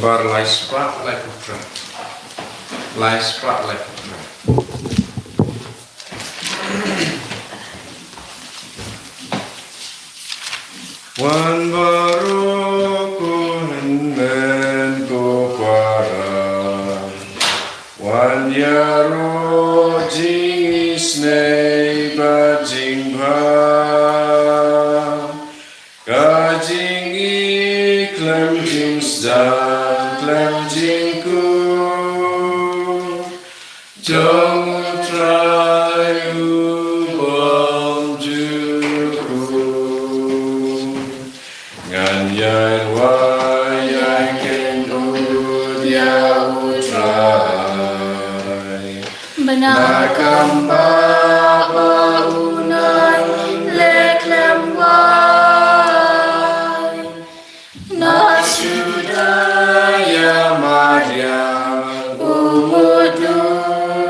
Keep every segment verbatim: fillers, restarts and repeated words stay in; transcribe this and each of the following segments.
Bar lai spah lai phew phra. Lai spah lai phew phra. Wan baroh ko hynmen ko para. Wan ïaroh jingisynei bad jingbha. Ka jingïeit khlem jingsdang khlem jingkhuid jong U Trai U Bymjukut. Ngan ïai wai ïai kynduh ïa U Trai. Bad na ka bynta ba u nang leh khlem wai na Judea, Mariam u mudui.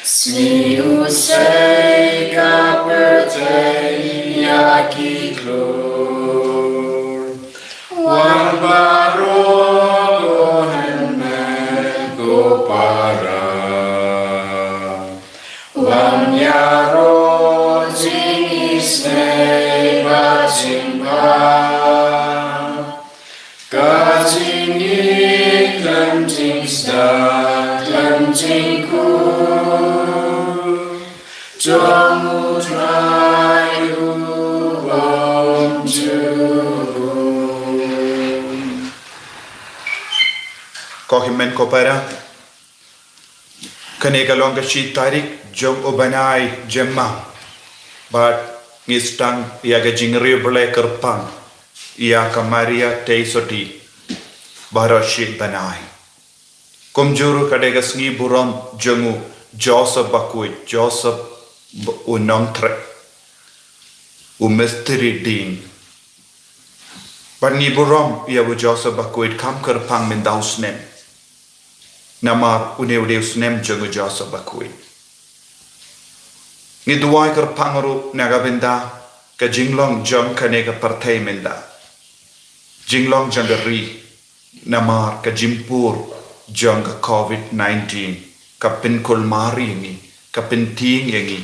Sngi u sei ka pyrthei ïa ki khlur. Wan baroh ko hynmen ko para. Wan ïaroh jingisynei bad jingbha. Ka jingïeit khlem jingsdang khlem jingkhuid jong U Trai U Bymjukut. Ko hynmen ko para. Kane ka long ka shi tarik jong u bnai Jymmang. Bad ngi sdang ïa ka jingriewblei kyrpang ïa ka Maria Theisotti baroh shi bnai. Kumjuh ruh ka dei ka sngi burom jong u Joseph Bakhuid, Joseph b-, u nongtrei, u mistri dieng. Bad ngi burom ïa u Joseph Bakhuid kam kyrpang mynta u snem. Namar une u dei u snem jong u Joseph Bakhuid. Ngi duwai kyrpang ruh na ka bynta ka jinglong jong kane ka pyrthei mynta. Jinglong jong ka ri. Namar ka jingpur jong ka covid nineteen ka pynkulmar ïa ngi, ka pyntieng ïa ngi,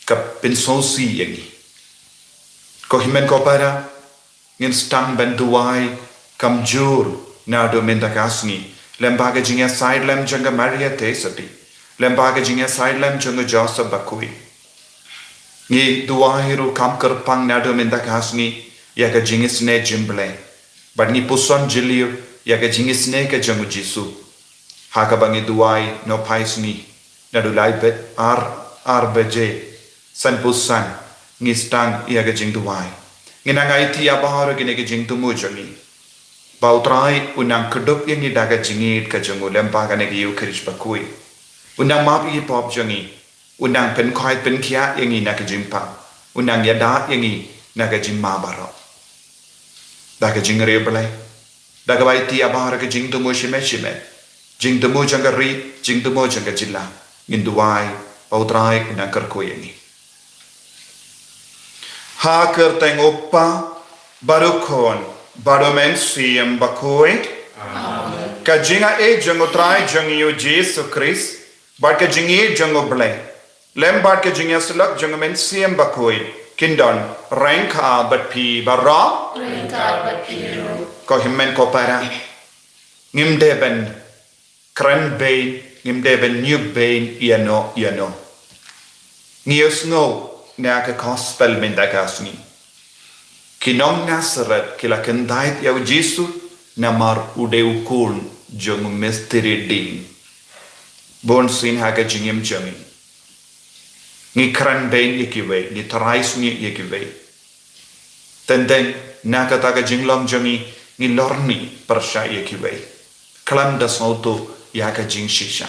ka pynsngewsih ïa ngi. Ko hynmen ko para, ngin sdang ban duwai kumjuh naduh mynta ka sngi lyngba ka jingïasaid lem jong ka Maria Theisotti, lyngba ka jingïasaid lem jong u Joseph Bakhuid. Ngi duwai ruh kam kyrpang naduh mynta ka sngi ïa ka jingisynei jingblei. Bad ngi puson jylliew ïa ka jingisynei ka jong u Jisu. Ha kaba ngi duwai nohphai sngi naduh lai bad ar, ar baje, san puson ngi sdang ïa ka jingduwai. Ngin nang aiti ïa baroh kine ki jingthmu jong ngi. Ba U Trai un nang kdup ïa ngi da ka jingïeit ka jong u lyngba kane ka Ïukharist bakhuid. Un nang map ïa ki pop jong ngi. Un nang pynkhuid pynkhiah ïa ngi na ka jingpang. Un nang ïada ïa ngi na ka jingma baroh. Da ka jingriewblei. Da kaba aiti ïa baroh ki jingthmu shimet shimet. Jingthmu jong ka ri, jingthmu jong ka jylla. Ngin duwai ba U Trai un nang kyrkhu ïa ngi. Ha ka kyrteng U Kpa, bad U Khun, bad U Mynsiem Bakhuid. Amen. Ka jingaiei jong U Trai jong ngi U Jisu Khrist, bad ka jingïeit jong U Blei, lem bad ka jingïasyllok jong U Mynsiem Bakhuid, kin don ryngkat bad phi baroh. Ryngkat bad phi ruh. Ko hynmen ko para. Ngim dei ban kren beiñ, ngim dei ban ñiuh beiñ ïano ïano. Ngi ïohsngew na ka gospel mynta ka sngi. Ki nong Nasareth ki la kyntait ïa U Jisu namar u dei u khun jong u mistri dieng. Bunsien ha ka jingim jong ngi, ngi kren beiñ ïa kiwei, ngi trai sniew ïa kiwei. Teng teng na kata ka jinglong jong ngi, ngi lorni pyrshah ïa kiwei. Khlem da sngewthuh ïa ka jingshisha.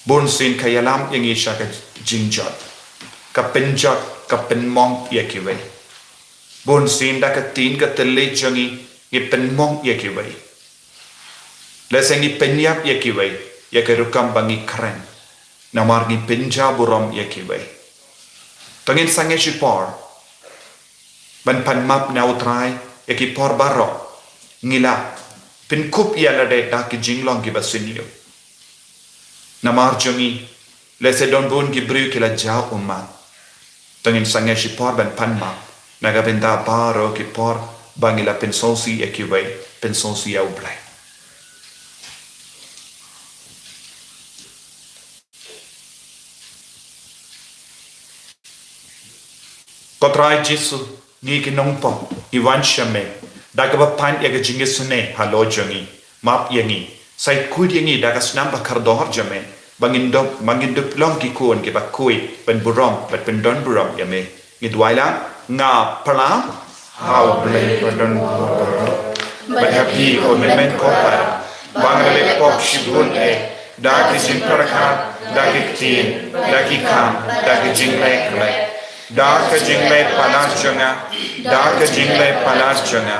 Bunsien ka ïalam ïa ngi sha ka jingjot. Ka pynjot, ka pynmong ïa kiwei. Bunsien da ka ktien ka thylliej jong ngi, ngi pynmong ïa kiwei. Lehse ngi pynïap ïa kiwei ïa ka rukom ba ngi kren. Namar ngi pynjaw burom ïa kiwei. To ngin sangeh shipor ban pan map na U Trai ïa ki por baroh ngi la pynkup ïa lade da ki jinglong kiba sniew. Namar jong ngi, lehse don bun ki briew ki la jaw ummat. To ngin sangeh shipor ban pan map na ka bynta baroh ki por ba ngi la pynsngewsih ïa kiwei, pynsngewsih ïa U Blei. Ko Trai Jisu, ngi ki nongpop ngi wan sha me da kaba pan ïa ka jingisynei halor jong ngi. Map ïa ngi, sa ïakut ïa ngi da ka snam ba kordor jong me, ba ngin dup, ba ngin dup long ki khun kiba khuid ban burom bad pyndon burom ïa me. Ngi duwai lang. Nga pyrshang ha U Blei badonbor baroh, bad ha phi ko hynmen ko para, ba nga la leh pop shibun eh, da ki jingpyrkhat, da ki ktien, da ki kam, da ki jingleh khleh, da ka jingleh palat jong nga, da ka jingleh palat jong nga,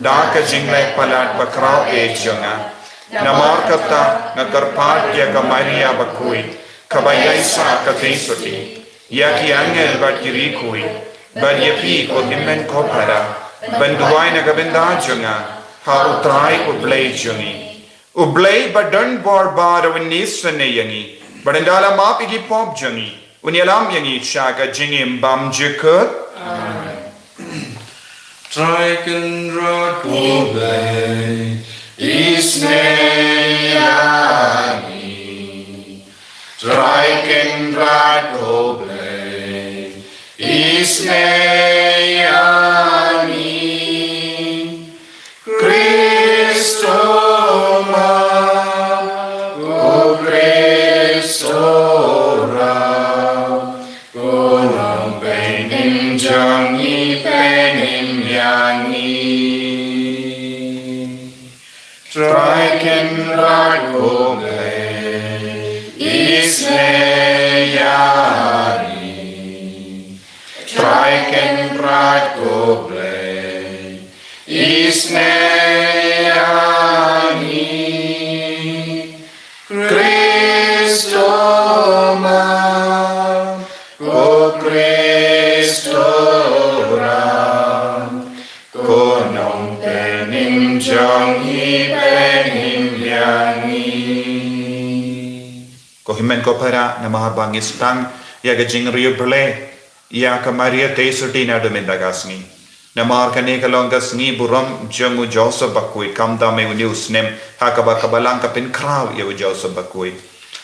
da ka jingleh palat bakhraw eh jong nga. Namar kata nga kyrpad ïa ka Maria bakhuid, kaba ïaisah ka Teisotti, ïa ki angel bad ki riewkhuid, bad ïa phi ko hynmen ko para, ban duwai na ka bynta jong nga ha U Trai U Blei jong ngi. U Blei badonbor baroh un isynei ïa ngi, bad un da la map ïa ki pop jong ngi, un ïalam ïa ngi sha ka jingim bymjukut. Amen. Trai Kynrad ko Blei, isynei ïa ngi. Trai Kynrad ko Blei, isynei ïa ngi. Khrist, to map, ko Khrist, to rai, ko Nongpynim jong ngi, pynim ïa ngi. Trai Kynrad ko Blei, isynei ïa ngi. Trai Kynrad ko Blei, isynei ïa ngi. Khrist, to map, ko Khrist, to rai, ko Nongpynim jong ngi, pynim ïa ngi. Ko hynmen ko para, namar ba ngi sdang ïa ka jingriewblei ïa ka Maria Theisotti naduh mynta ka sngi. Namar kane ka long ka sngi burom jong u Joseph Bakhuid, khamtam eh une u snem ha kaba ka Balang ka pynkhraw ïa u Joseph Bakhuid.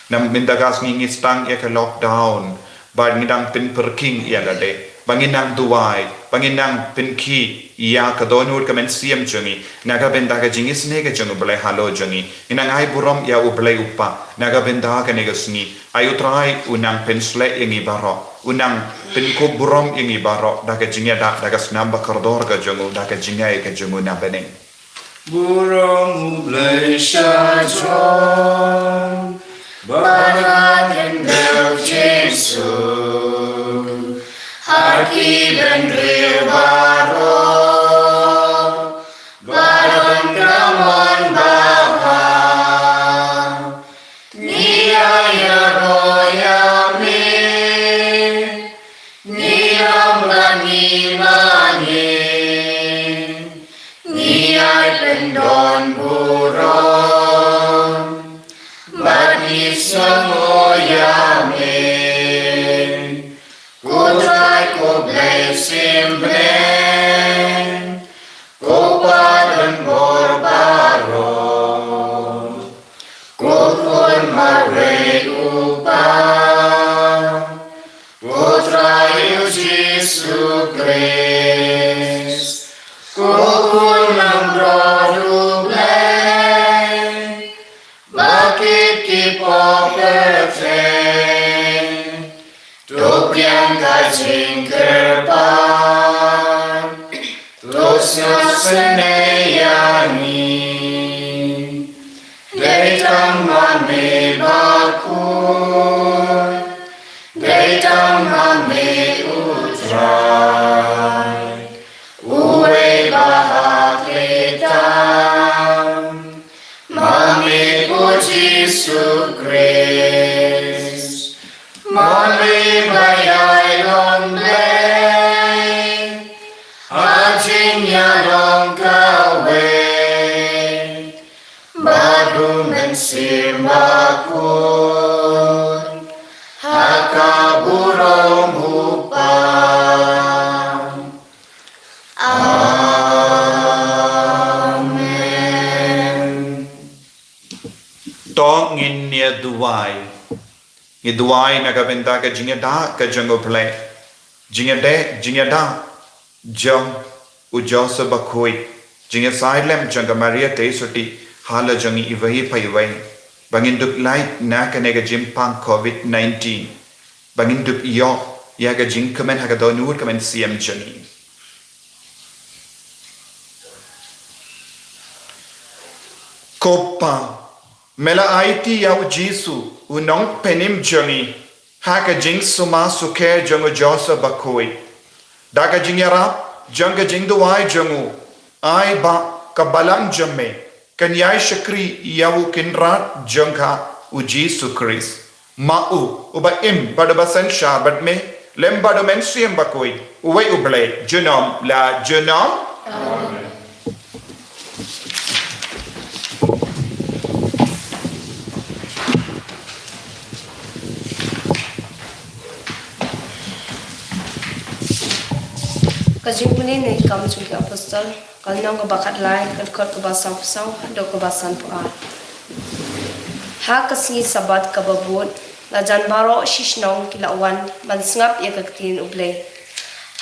Naduh mynta ka sngi ngi sdang ïa ka lockdown, bad ngi dang pynpyrkhing ïa lade, ba ngin nang duwai, ba ngin nang pynkhih ïa ka dohnud ka mynsiem jong ngi na ka bynta ka jingisynei ka jong U Blei halor jong ngi. Ngin nang ai burom ïa U Blei U Kpa na ka bynta kane ka sngi. Ai U Trai un nang pynsleh ïa ngi baroh, un nang pynkup burom ïa ngi baroh da ka jingïada, da ka snam ba kordor ka jong u, da ka jingai ka jong u na bneng. Burom U Blei sha John, ba la khyndew Jisu ha ki bynriew baroh, ba don ka mon babha. Ngi ïaroh ïa me, ngi ong ba ngi ma ngi, ngi ai pyndon burom, bad ngi sngewnguh ïa me. Ko Trai ko Blei symbai, ko Pa donbor baroh, ko Khun marwei U Kpa, ko Trai U Jisu Khrist, ko Khun langbrot U Blei, ba kit ki pop pyrthei, to pdiang ka jingkyrpad, to sngewsynei ïa ngi. Dei tang ma me bakhuid, dei tang ma me U Trai, uwei ba ha khlieh tam. Ma me ko Jisu Khrist, ma me ba ïai long Blei ha jingïalong kawei. Ha ka burom u Kpa. Amen. To ngin ïa duwai. Ngi duwai na ka bynta ka jingïada ka jong U Blei, jingïada, jingïada jong u Joseph Bakhuid, jingïasaid lem jong ka Maria Theisotti ha la jong ngi iwei pa iwei, ba ngin dup lait na kane ka jingpang covid nineteen, ba ngin dup ïoh ïa ka jingkmen ha ka dohnud ka mynsiem jong ngi. Ko Pa, me la aiti ïa u Jisu, u nongpynim jong ngi, ha ka jingsumar sukher jong u Joseph Bakhuid. Da ka jingïarap jong ka jingduwai jong u, ai ba ka balang jong me kan ïai shakri ïa u Kynrad jong ka, u Jisu Khrist. Ma u, uba im bad uba synshar bad me lem bad u Mynsiem Bakhuid, uwei U Blei, junom la junom. Amen. Ka jingpule na ki Kam jong ki Apostol, ka lynnong kaba khatlai, ka dkhot kaba sawphew saw haduh kaba sanphew ar. Ha ka sngi Sabbath kaba bud, la jan baroh shi shnong ki la wan ban sngap ïa ka ktien U Blei.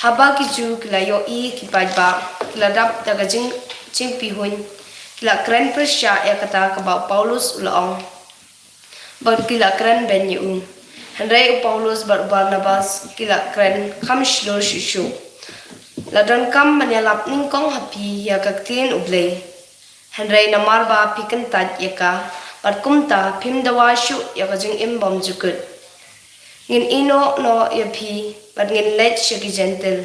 Haba ki Jiw ki la ïohi ki paidbah, ki la dap da ka jing, jingpihuiñ, ki la kren pyrshah ïa kata kaba u Paulus u la ong, bad ki la kren beiñ ïa u. Hynrei u Paulus bad u Barnabas ki la kren kham shlur shuh shuh. La donkam ban ïalap nyngkong ha phi ïa ka ktien U Blei. Hynrei namar ba phi kyntait ïa ka, bad kumta phim dawa shuh ïa ka jingim bymjukut. Ngin ïehnoh noh ïa phi, bad ngin leit sha ki Jentil.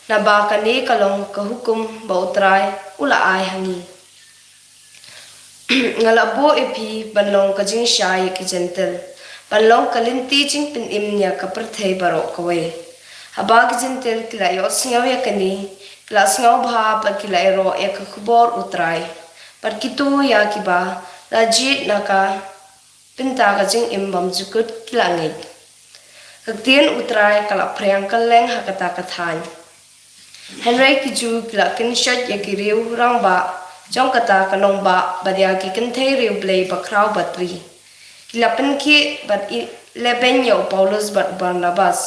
Naba kane ka long ka hukum ba U Trai u la ai ha ngi. Nga la buh ïa phi ban long ka jingshai ïa ki Jentil, ban long ka lynti jingpynim ïa ka pyrthei baroh kawei. Haba ki Jentil ki la ïohsngew ïa kane, ki la sngewbha bad ki la ïaroh ïa ka khubor U Trai. Bad kito ïa kiba la jied na ka bynta ka jingim bymjukut ki la ngeit. Ka ktien U Trai ka la phriang kylleng ha kata ka thaiñ. Hynrei ki Jiw ki la kynshoit ïa ki riew rangbah jong kata ka nongbah bad ïa ki kynthei riewblei bakhraw batri. Ki la pynkhih bad i leh beiñ ïa u Paulus bad u Barnabas,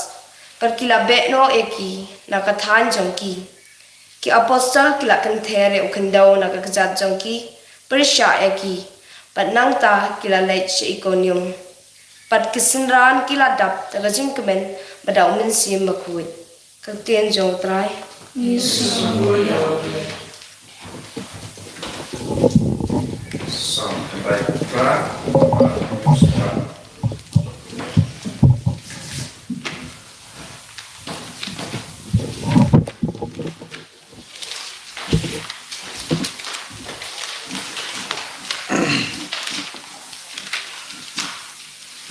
bad ki la beh noh ïa ki na ka thaiñ jong ki. Ki Apostol ki la kynther ïa u khyndew na ka kjat jong ki pyrshah ïa ki, bad nangta ki la leit sha Ikonium. Bad ki synran ki la dap da ka jingkmen bad da u Mynsiem Bakhuid. Ka ktien jong U Trai.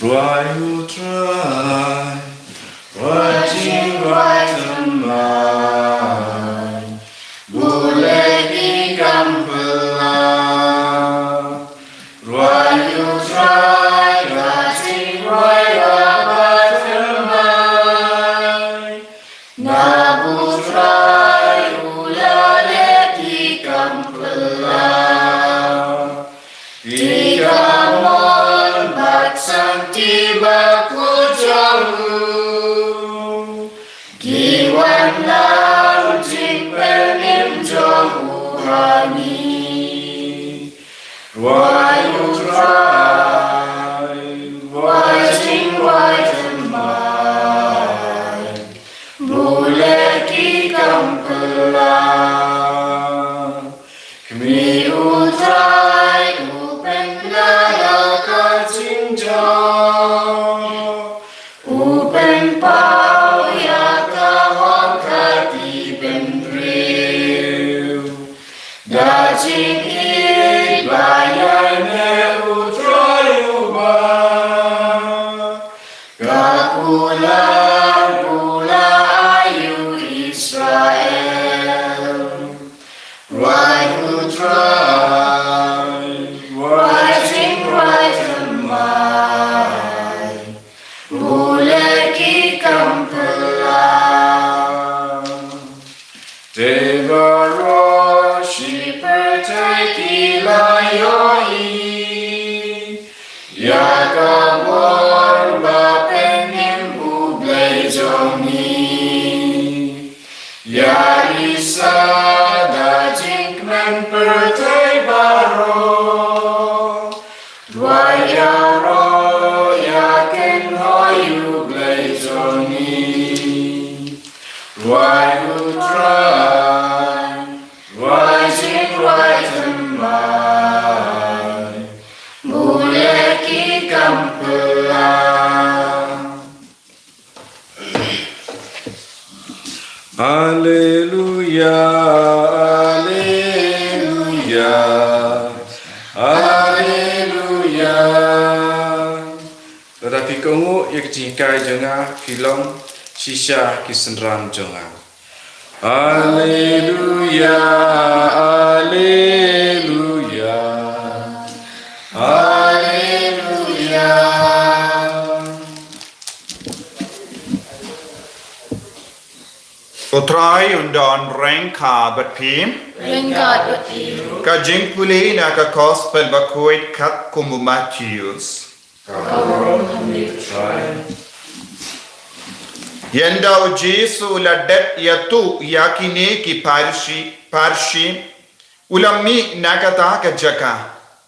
Rwai U Trai, rwai jingwai thymmai, bun leh ki kam phylla. Rwai U Trai, ka jingrwai kaba thymmai. Naba U Trai u la leh ki kam phylla. Ki kamon bad santi bakhuid jong u, ki wanlam jingpynim jong u ha ngi. Rwai U Trai, rwai jingrwai thymmai, bun leh ki kam phylla. Khmih, U Trai u pynbna ïa ka jingjop, u pynpaw ïa ka hok ha ki bynriew. Da jingïeit ba ïaineh Ïa ka bor ba pynïeng u Blei jong ngi. Ïa risa da jingkmen pyrthei baroh. Duwai ïaroh ïa kynhoi u Blei jong ngi. Duwai u Trai, duwai jingrwai thymmai. Bule ki kam pla. Alleluia, alleluia, alleluia. Lada phi kohnguh ïa ka jinghikai jong nga, phi long shisha ki synran jong nga. Alleluia, alleluia, alleluia. U Trai un don ryngkat bad phi. Ryngkat bad phi. Ka jingpule na ka Gospel bakhuid katkum u Mathaios. Ka burom ha me, Trai. Ynda u Jisu u la dep ïathuh ïa kine ki pharshi, pharshi, u la mih na kata ka jaka,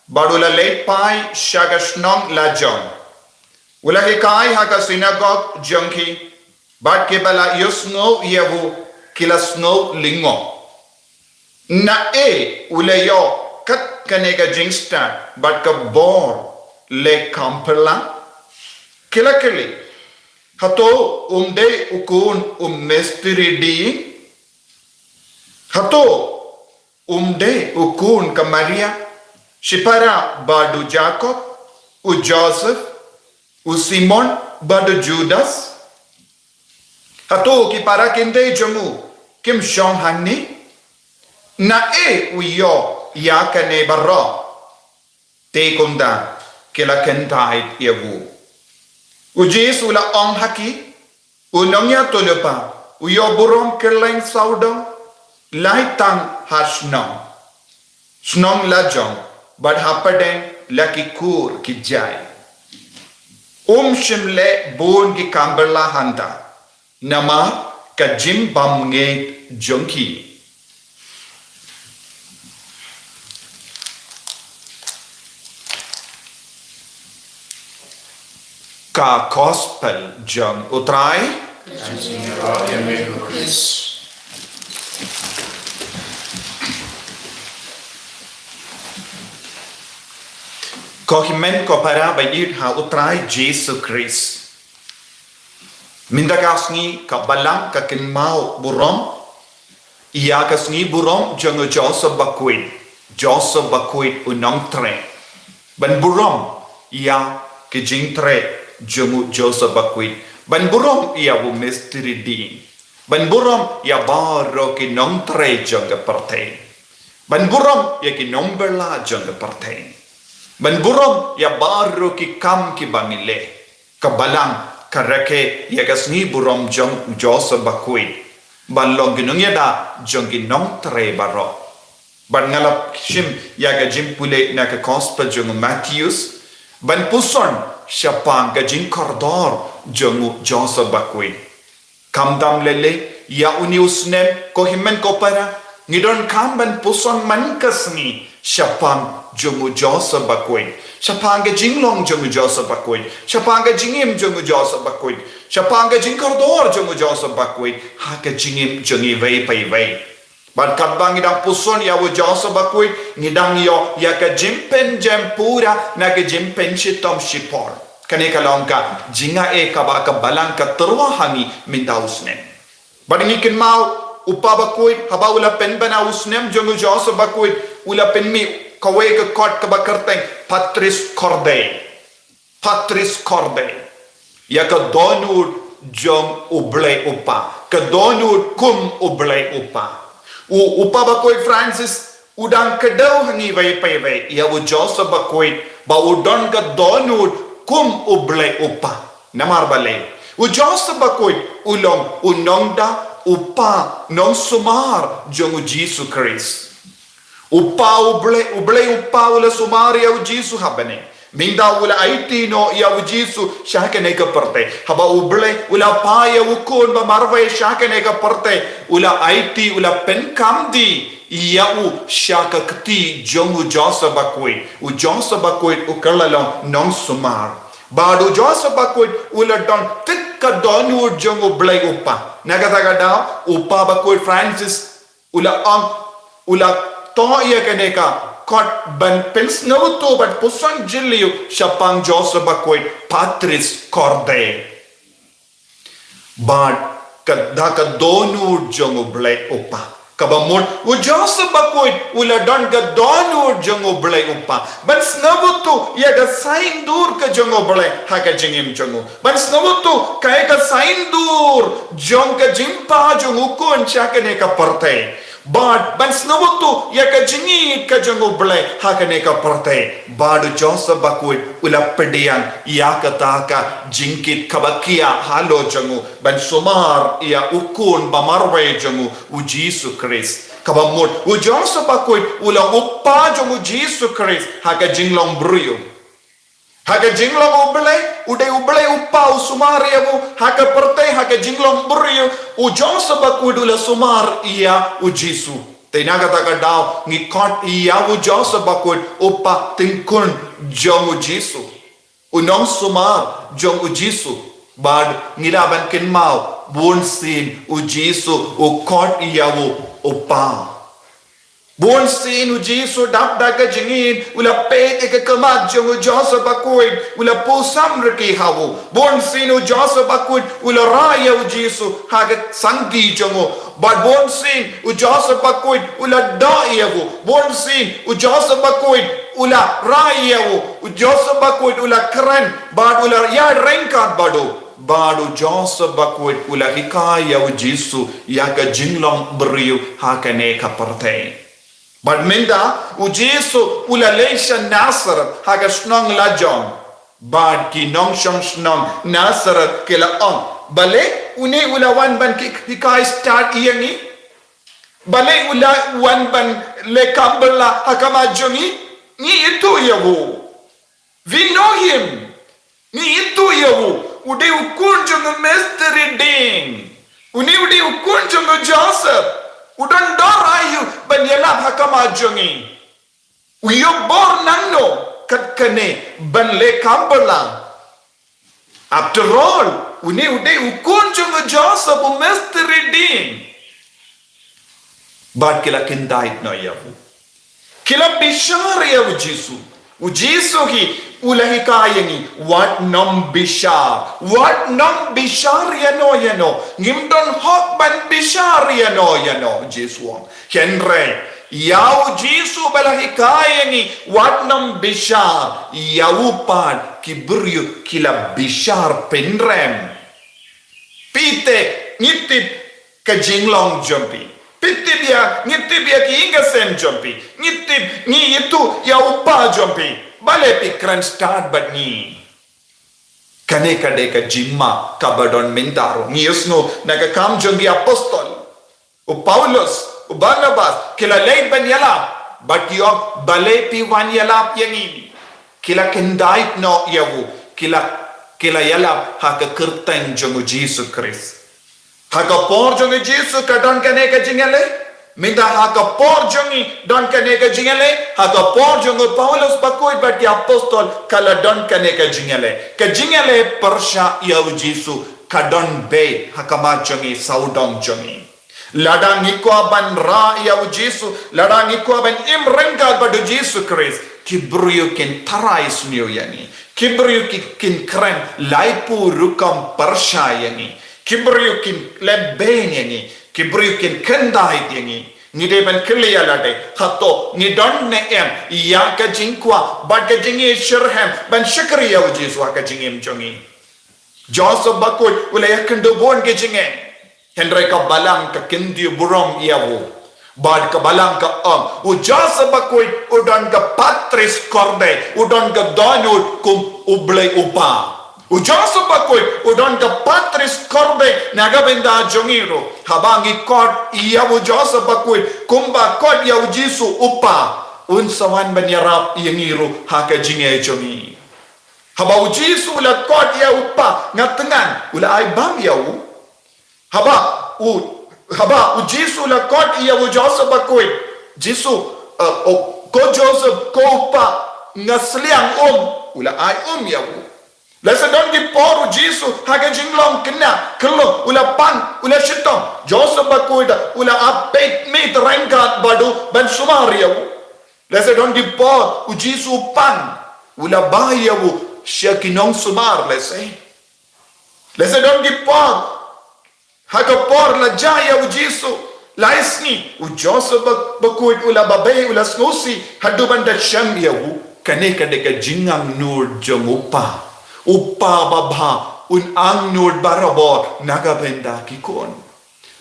bad u la leit phai sha ka shnong lajong. U la hikai ha ka synagog jong ki, bad kiba la ïohsngew ïa u ki la sngew lyngngoh. Naei u la ïoh kat kane ka jingstad bad ka bor leh kam pyrshah? Ki la kylli. Hato um dei u khun u Mistri Dieng? Hato um dei u khun ka Maria, shipara bad u Jakob, u Joseph, u Simon bad u Judas? Hato ki para kynthei jong u kim shong hangne? Naei u ïoh ïa kane baroh? Te kumta ki la kyntait ïa u. U Jisu u la ong ha ki, u nongïathuhlypa u ïoh burom kylleng sawdong, lai tang ha shnong, shnong lajong, bad hapdeng la ki kur ki jai. Um shym leh bun ki kam pyrshah hangta, namar ka jingbymngeit jong ki. Ka Gospel jong u Trai. Ka jingïarap ïa me ko Khrist. Ko hynmen ko para ba ïeit ha u Trai Jisu Khrist. Mynta ka sngi ka Balang ka kynmaw burom ïa ka sngi burom jong u Joseph Bakhuid, Joseph Bakhuid u nongtrei. Ban burom ïa ka jingtrei jong u Joseph Bakhuid. Ban burom ïa u Mistri Dieng. Ban burom ïa baroh ki nongtrei jong ka pyrthei. Ban burom ïa ki nongbylla jong ka pyrthei. Ban burom ïa baroh ki kam kiba ngi leh. Ka Balang ka rakhe ïa ka sngi burom jong u Joseph Bakhuid ban long ki nongïada jong ki nongtrei baroh. Bad nga la shim ïa ka jingpule na ka Gospel jong u Mathaios ban puson shaphang ka jingkordor jong u Joseph Bakhuid. Khamtam lei lei ïa une u snem, ko hynmen ko para, ngi donkam ban puson man ka sngi shaphang jong u Joseph Bakhuid, shaphang ka jinglong jong u Joseph Bakhuid, shaphang ka jingim jong u Joseph Bakhuid, shaphang ka jingkordor jong u Joseph Bakhuid ha ka jingim jong ngi iwei pa iwei. Bad katba ngi dang puson ïa u Joseph Bakhuid, ngi dang ïoh ïa ka jingpynjem pura na ka jingpynshitom shipor. Kane ka long ka jingaiei kaba ka Balang ka tyrwa ha ngi mynta u snem. Bad ngi kynmaw u Pa Bakhuid, haba u la pynbna u snem jong u Joseph Bakhuid, u la pynmih kawei ka kot kaba kyrteng Patris Corde. Patris Corde. Ïa ka dohnud jong u Blei u Pa. Ka dohnud kum u Blei u Pa. U, u Pa Bakhuid Francis u dang kdew ha ngi iwei pa iwei ïa u Joseph Bakhuid ba u don ka dohnud kum u Blei u Pa. Namar balei? U Joseph Bakhuid u long u nongda, u pa, nongsumar jong u Jisu Khrist. U Pa u Blei, u Blei u Pa u la sumar ïa u Jisu ha bneng. Mynta u la aiti noh ïa u Jisu sha kane ka pyrthei. Haba u Blei u la phah ïa u Khun ba marwei sha kane ka pyrthei, u la aiti, u la pynkam dih ïa u sha ka kti jong u Joseph Bakhuid. U Joseph Bakhuid u kylla long nongsumar. Bad u Joseph Bakhuid u la don tip ka dohnud jong u Blei u Kpa. Na kata ka daw, u Kpa Bakhuid Francis u la ong, u la thoh ïa kane ka kot ban pynsngewthuh bad puson jylliew shaphang Joseph Bakhuid, Patris Corde. Bad ka da ka dohnud jong u Blei u Kpa. Kaba mut u Joseph Bakhuid u la don ka dohnud jong u Blei u Kpa ban sngewthuh ïa ka saiñdur ka jong u Blei ha ka jingim jong u. Ban sngewthuh kaei ka saiñdur jong ka jingpha jong u Khun sha kane ka pyrthei. Bad ban sngewthuh ïa ka jingïeit ka jong u Blei ha kane ka pyrthei. Bad u Joseph Bakhuid u la pdiang ïa kata ka jingkit kaba khiah halor jong u ban sumar ïa u Khun ba marwei jong u, u Jisu Khrist. Kaba mut u Joseph Bakhuid u long u Kpa jong u Jisu Khrist ha ka jinglong briew. Ha ka jinglong u Blei, u dei u Blei u Kpa u sumar ïa u ha ka pyrthei, ha ka jinglong briew, u Joseph Bakhuid u la sumar ïa u Jisu. Te na kata ka daw ngi khot ïa u Joseph Bakhuid u Kpa tyngkhun jong u Jisu, u nongsumar jong u Jisu. Bad ngi lah ban kynmaw, bunsien u Jisu u khot ïa u u Kpa. Bunsien u Jisu dap da ka jingïeit u la peit ïa ka khmat jong u Joseph Bakhuid, u la pyrshang riki ha u. Bunsien u Joseph Bakhuid u la rah ïa u Jisu ha ka sangti jong u. Bad bunsien u Joseph Bakhuid u la doh ïa u. Bunsien u Joseph Bakhuid u la rah ïa u. U Joseph Bakhuid u la kren bad u la ïaryngkat bad u. Bad u Joseph Bakhuid u la hikai ïa u Jisu ïa ka jinglong briew ha kane ka pyrthei. Bad mynta u Jisu u la leit sha Nasareth ha ka shnong lajong. Bad ki nongshong shnong Nasareth ki la ong, balei une u la wan ban ki, hikai stad ïa ngi? Balei u la wan ban leh kam bylla ha khmat jong ngi? Ngi ithuh ïa u. We know him. Ngi ithuh ïa u. U dei u khun jong u Mistri Dieng. Une u dei u khun jong u Joseph. U don dor aïu ban ïalap ha khmat jong ngi? U ïoh bor nangno kat kane ban leh kam bylla? After all, une u dei u khun jong u Joseph u Mistri Dieng. Bad ki la kyndait noh ïa u. Ki la bishar ïa u Jisu. U Jisu hi u la hikai ïa ngi, wat nym bishar. Wat nym bishar ïano ïano. Ngim don hok ban bishar ïano ïano, u Jisu u ong. Hynrei ïa u Jisu ba la hikai ïa ngi, wat nym bishar, ïa u pat ki briew ki la bishar pynrem. Phi te, ngi tip ka jinglong jong phi. Phi tip ïa, ngi tip ïa ki ïing ki sem jong phi. Ngi tip, ngi ithuh ïa u kpa jong phi. Balei phi kren stad bad ngi? Kane ka dei ka jingma kaba don mynta ruh. Ngi ïohsngew na ka Kam jong ki Apostol, u Paulus, u Barnabas ki la leit ban ïalap, bad ki ong, balei phi wan ïalap ïa ngi? Ki la kyndait noh ïa u, ki la, ki la ïalap ha ka kyrteng jong u Jisu Khrist. Ha ka por jong u Jisu ka don kane ka jingïaleh? Mynta ha ka por jong ngi don kane ka jingïaleh? Ha ka por jong u Paulus bakhuid bad ki Apostol ka la don kane ka jingïaleh. Ka jingïaleh pyrshah ïa u Jisu ka don beit ha khmat jong ngi, sawdong jong ngi. Lada ngi kwah ban rah ïa u Jisu, lada ngi kwah ban im ryngkat bad u Jisu Khrist, ki briew kin tharai sniew ïa ngi. Ki briew ki, kin kren laiphew rukom pyrshah ïa ngi. Ki briew kin leh beiñ ïa ngi. Ki briew kin kyndait ïa ngi. Ngi dei ban kylli ïa lade, hato ngi don ne em ïa ka jingkwah bad ka jingshitrhem ban shakri ïa u Jisu ha ka jingim jong ngi? Joseph bakhuid u la ïakynduh bun ki jingeh. Hynrei ka balang ka kyntiew burom ïa u. Bad ka balang ka ong, u Joseph bakhuid u don ka patris corde, u don ka dohnud kum u Blei u Kpa. U Joseph bakhuid u don ka patris corde na ka bynta jong ngi ruh. Haba ngi khot ïa u Joseph bakhuid kumba khot ïa u Jisu u Kpa, un sa wan ban ïarap ïa ngi ruh ha ka jingeh jong ngi. Haba u Jisu u la khot ïa u Kpa, nga thngan, u la ai bam ïa u. Haba u, haba u Jisu u la khot ïa u Joseph bakhuid, Jisu, eh, o, ko Joseph, ko u Kpa, nga sliang um, u la ai um ïa u. Lehse don ki por u Jisu, ha ka jinglong khynnah, khyllung, u la pang, u la shitom, Joseph bakhuid, u la ap beit miet ryngkat bad u, ban sumar ïa u. Lehse don ki por u Jisu u pang, u la ba ïa u sha ki nongsumar, lehse. Lehse don ki por, ha ka por la jia ïa u Jisu, lai sngi, u Joseph ba, bakhuid u la babe, u la sngewsih, haduh ban da shem ïa u, kane ka dei ka jingangnud jong u Kpa. U Kpa babha, un angnud barabor, na ka bynta ki khun.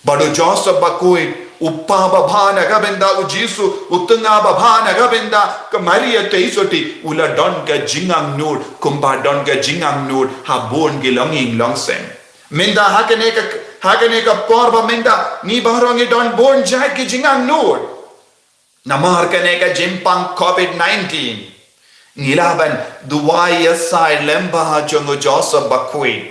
Bad u Joseph bakhuid, u Kpa babha na ka bynta u Jisu, u tnga babha na ka bynta ka Maria Theisotti, u la don ka jingangnud, kumba don ka jingangnud, ha bun ki longïing longsem. Mynta ha kane ka, ha kane ka por ba mynta, ngi baroh ngi don bun jait ki jingangnud. Namar kane ka jingpang covid nineteen. Ngi lah ban duwai ïa sa ïa lem bha jong u Joseph bakhuid.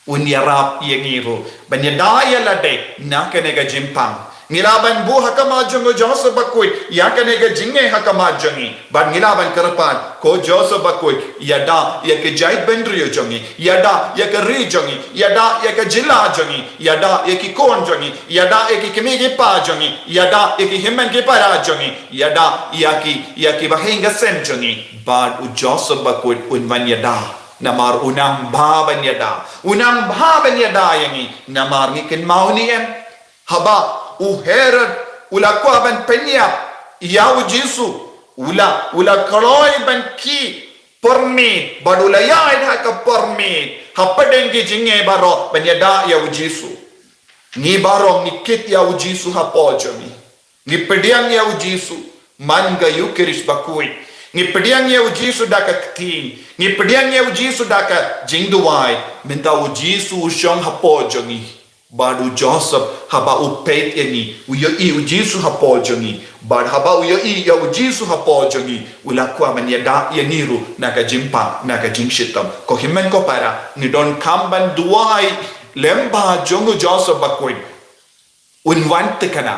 Un ïarap ïa ngi ruh. Ban ïada ïa lade na kane ka jingpang. Ngi lah ban buh ha khmat jong u Joseph bakhuid. Ïa kane ka jingeh ha khmat jong ngi. Bad ngi lah ban kyrpad. Ko Joseph bakhuid. Ïada ïa ka jaitbynriew jong ngi. Ïada ïa ka ri jong ngi. Ïada ïa ka jylla jong ngi. Ïada ïa ki khun jong ngi. Ïada ïa ki kmie ki kpa jong ngi. Ïada ïa ki hynmen ki para jong ngi. Ïada ïa ki, ïa ki bahaïing sem jong ngi. Bad u Joseph bakhuid un wan ïada. Namar u nang bha ban ïada. U nang bha ban ïada ïa ngi. Namar ngi kynmaw ne em. Haba u Herod u la kwah ban pynïap ïa u Jisu. U la, u la kloi ban khih por miet, bad u la ïaid ha ka por miet, hapdeng ki jingeh baroh ban ïada ïa u Jisu. Ngi baroh ngi kit ïa u Jisu hapoh jong ngi. Ngi pdiang ïa u Jisu man ka Eukharist bakhuid. Ngi pdiang ïa u Jisu da ka ktien. Ngi pdiang ïa u Jisu da ka jingduwai. Mynta u Jisu u shong hapoh jong ngi. Bad u Joseph haba u peit ïa ngi, u ïohi u Jisu hapoh jong ngi. Bad haba u ïohi ïa u Jisu hapoh jong ngi, u la kwah ban ïada ïa ngi ruh na ka jingpang, na ka jingshitom. Ko hynmen ko para, ngi donkam ban duwai lem bha jong u Joseph bakhuid. Un wan te kane,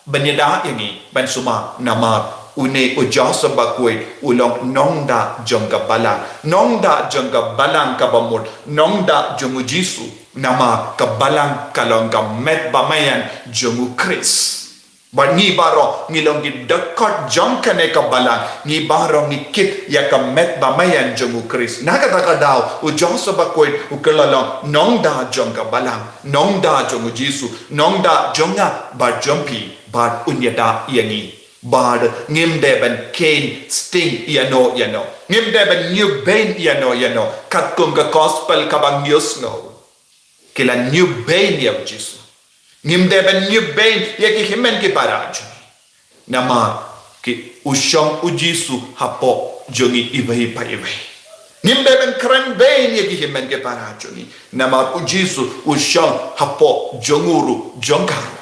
ban ïada ïa ngi, ban sumar, namar une u Joseph bakhuid, u long nongda jong ka balang, nongda jong ka balang kaba mut, nongda jong u Jisu, namar ka balang ka long ka met ba maïan jong u Khrist. Bad ngi baroh, ngi long ki dkhot jong kane ka balang, ngi baroh ngi kit ïa ka met ba maïan jong u Khrist. Na kata ka daw, u Joseph bakhuid, u kylla long nongda jong ka balang. Nongda jong u Jisu, nongda jong nga, bad jong phi, bad un ïada ïa ngi. Bad ngim dei ban kheiñ sting ïano ïano. Ngim dei ban ñiewbeiñ ïano ïano. Katkum ka gospel kaba ngi ïohsngew. Ki la ñiewbeiñ ïa u Jisu. Ngim dei ban ñiewbeiñ ïa ki hynmen ki para jong ngi. Namar ki u shong u Jisu hapoh jong ngi iwei pa iwei. Ngim dei ban kren beiñ ïa ki hynmen ki para jong ngi. Namar u Jisu u shong hapoh jong u ruh jong ka ruh.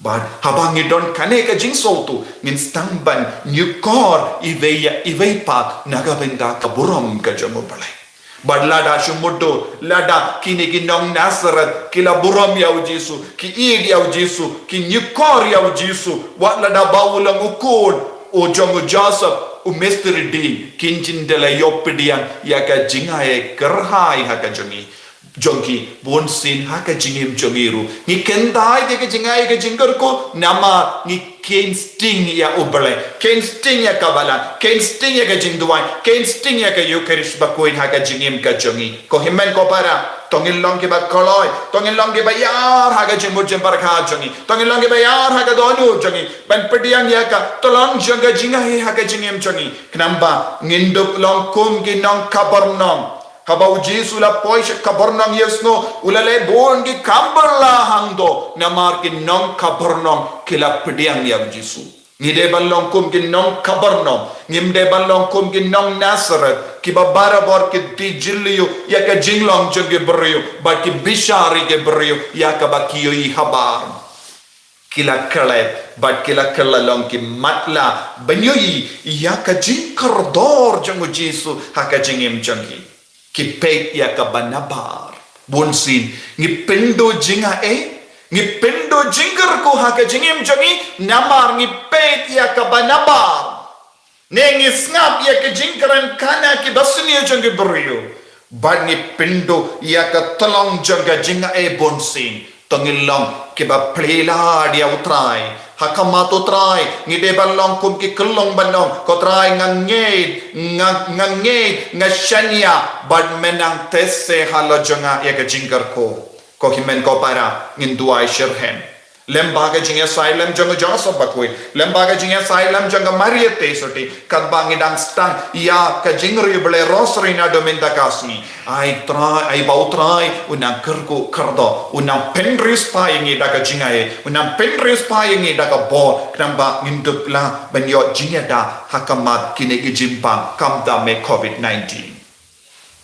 Bad haba ngi don kane ka jingsngewthuh ngin sdang ban ñiewkor iwei ïa iwei pat na ka bynta ka burom ka jong u Blei. Bad lada shu mutdur, lada kine ki nong Nazareth, ki la burom ïa u Jisu, ki ïeit ïa u Jisu, ki ñiewkor ïa u Jisu, wat lada ba u long u khun, u jong u Joseph, u mistri dieng, kin jin da la ïoh pdiang, ïa ka jingai kyrhai ha ka jong ngi. Jong ki, bunsien ha ka jingim jong ngi ruh. Ngi kyntait ïa ka jingai ka jingkyrkhu, namar ngi kheiñ sting ïa u Blei, kheiñ sting ïa ka balang, kheiñ sting ïa ka jingduwai, kheiñ sting ïa ka Eukharist bakhuid ha ka jingim ka jong ngi. Ko hynmen ko para, to ngin long kiba kloi, to ngin long kiba ïar ha ka jingmut jingpyrkhat jong ngi, to ngin long kiba ïar ha ka dohnud jong ngi, ban pdiang ïa ka, to long jong ka jingai ha ka jingim jong ngi. Khnang ba, ngin dup long kum ki nong khabar nong. Haba u Jisu u la poi sha Kapernaum ïa sngew, u la leh bun ki kam bylla hangto, namar ki nong Kapernaum ki la pdiang ïa u Jisu. Ngi dei ban long kum ki nong Kapernaum, ngim dei ban long kum ki nong Nazareth, kiba barabor ki die jylliew ïa ka jinglong jong ki briew, bad ki bishar ïa ki briew ïa kaba ki ïohi habar. Ki la klet, bad ki la kylla long ki matlah ban ïohi ïa ka jingkordor jong u Jisu ha ka jingim jong ki. Ki peit ïa kaba nabar. Bun sien ngi pynduh jingeh, ngi pynduh jingkyrkhu ha ka jingim jong ngi namar ngi peit ïa kaba nabar. Ne ngi sngap ïa ka jingkren khana kiba sniew jong ki briew. Bad ngi pynduh ïa ka tyllong jong ka jingeh bun sien. To ngin long kiba plie lad ïa U Trai. Ha khmat U Trai ngi dei ban long kum ki khyllung ban ong, ko Trai nga ngeit, nga, nga ngeit, nga shaniah, bad mynta te se halor jong nga ïa ka jingkyrkhu. Ko hynmen ko para, ngin duwai shitrhem. Lem bad ka jingïasaid lem jong ka Joseph Bakhuid, lem bad ka jingïasaid lem jong ka Maria Theisotti, katba ngi dang sdang ïa ka jingriewblei Rosary naduh mynta ka sngi. Ai Trai, ai ba U Trai un nang kyrkhu kyrdoh, un nang pynriewspah ïa ngi da ka jingaiei, un nang pynriewspah ïa ngi da ka bor, khnang ba ngin dup lah ban ïoh jingïada ha khmat kine ki jingpang kam da me covid nineteen.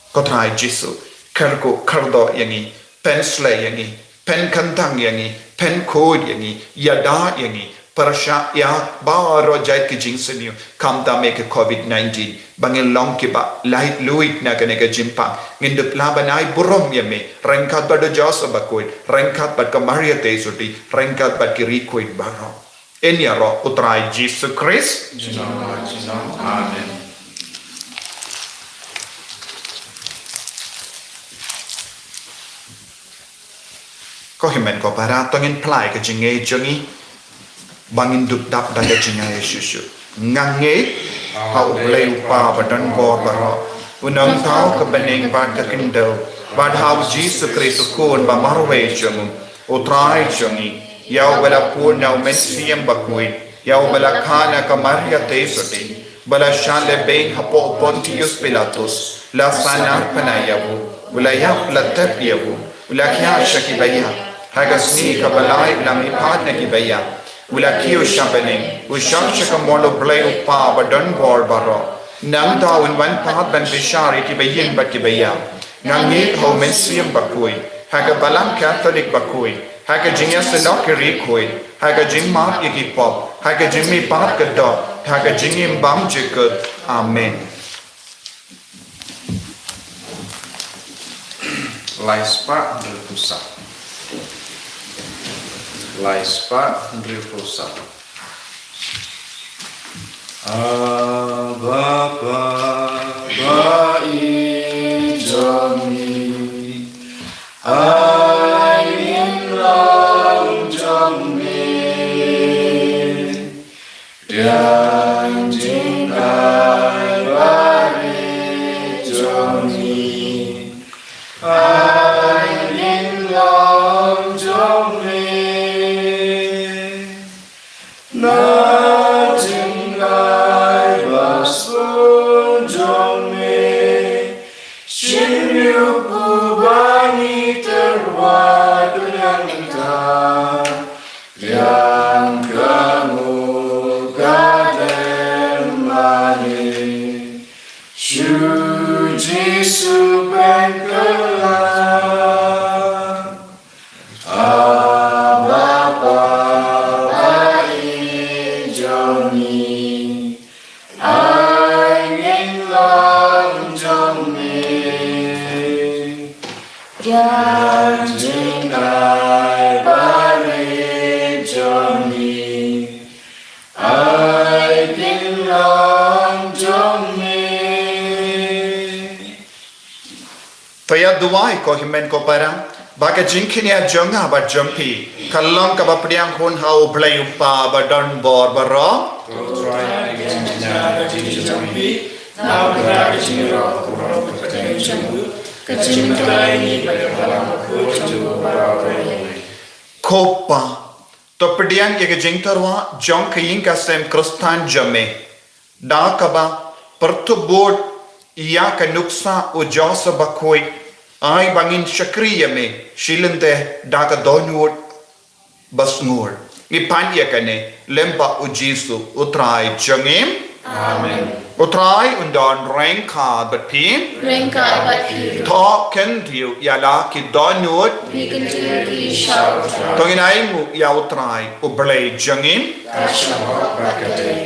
Ko Trai Jisu, kyrkhu kyrdoh ïa ngi, pynsleh ïa ngi, pynkyntang ïa ngi, pynkhuid ïa ngi, ïada ïa ngi, pyrshah ïa baroh jait ki jingsniew kam da me ka covid nineteen, ba ngin long kiba laitluid na kane ka jingpang. Ngin dup lah ban ai burom ïa me ryngkat bad u Joseph Bakhuid, ryngkat bad ka Maria Theisotti, ryngkat bad ki riewkhuid baroh. Ïaroh U Trai Jisu Khrist. Junom junom. Amen. Ko hynmen ko para, to ngin plie ka jingngeit jong ngi ba ngin dup dap da ka jingngeit shuh shuh. Nga ngeit ha U Blei U Kpa badonbor baroh, U Nongthaw ka bneng bad ka khyndew, bad ha U Jisu Khrist U Khun ba marwei jong u, U Trai jong ngi, ïa uba la pun na U Mynsiem Bakhuid, ïa uba la kha na ka Maria Theisotti, ba la shah lehbeiñ hapoh Pontius Pilatus, la sahnarphna ïa u, u la ïap, la tep ïa u, u la khiah sha ki baïap, ha ka sngi kaba lai u la mihpat na ki baïap, u la kiew sha bneng, u shong sha ka mon U Blei U Kpa badonbor baroh. Nangta un wan pat ban bishar ïa ki baïing bad ki baïap. Nga ngeit ha U Mynsiem Bakhuid, ha ka Balang Katholik bakhuid, ha ka jingïaseng ki riewkhuid, ha ka jingmap ïa ki pop, ha ka jingmihpat ka doh, ha ka jingim bymjukut. Amen. Lai spah hynriewphew saw. Lai spah hynriewphew saw. Abba Father, ba ïeit jong ngi, ai ngin long jong me. Pdiang jingaiei ba rit jong ngi, ai ngin long jong me. Na jingaiei ba suk jong me, shim ïa u ba ngi tyrwa nangta. Pdiang ka nguh ka dem mane, shu Jisu pynkylla. Abba Father, ba ïeit jong ngi, ai ngin long jong me. Pdiang jingaiei ba rit jong ngi, ai ngin long jong me. To ïa duwai ko hynmen ko para, ba ka jingkynnoh jong nga bad jong phi kan long kaba pdiang hun ha U Blei U Kpa badonbor baroh. Ko Pa, to pdiang ïa ka jingtyrwa jong ka ïing ka sem Khristan jong me da kaba pyrthuh bud ïa ka nuksa u Joseph Bakhuid, ai ba ngin shakri ïa me shi lynti da ka dohnud basngur. Ngi pan ïa kane lem bad u Jisu U Trai jong ngi. Amen. U Trai un don ryngkat bad phi. Ryngkat bad phi. To kyntiew ïa la ki dohnud. Phi kyntiew ïa ki sha U Trai. To ngin ainguh ïa U Trai U Blei jong ngi. Ka shah hok bad ka dei.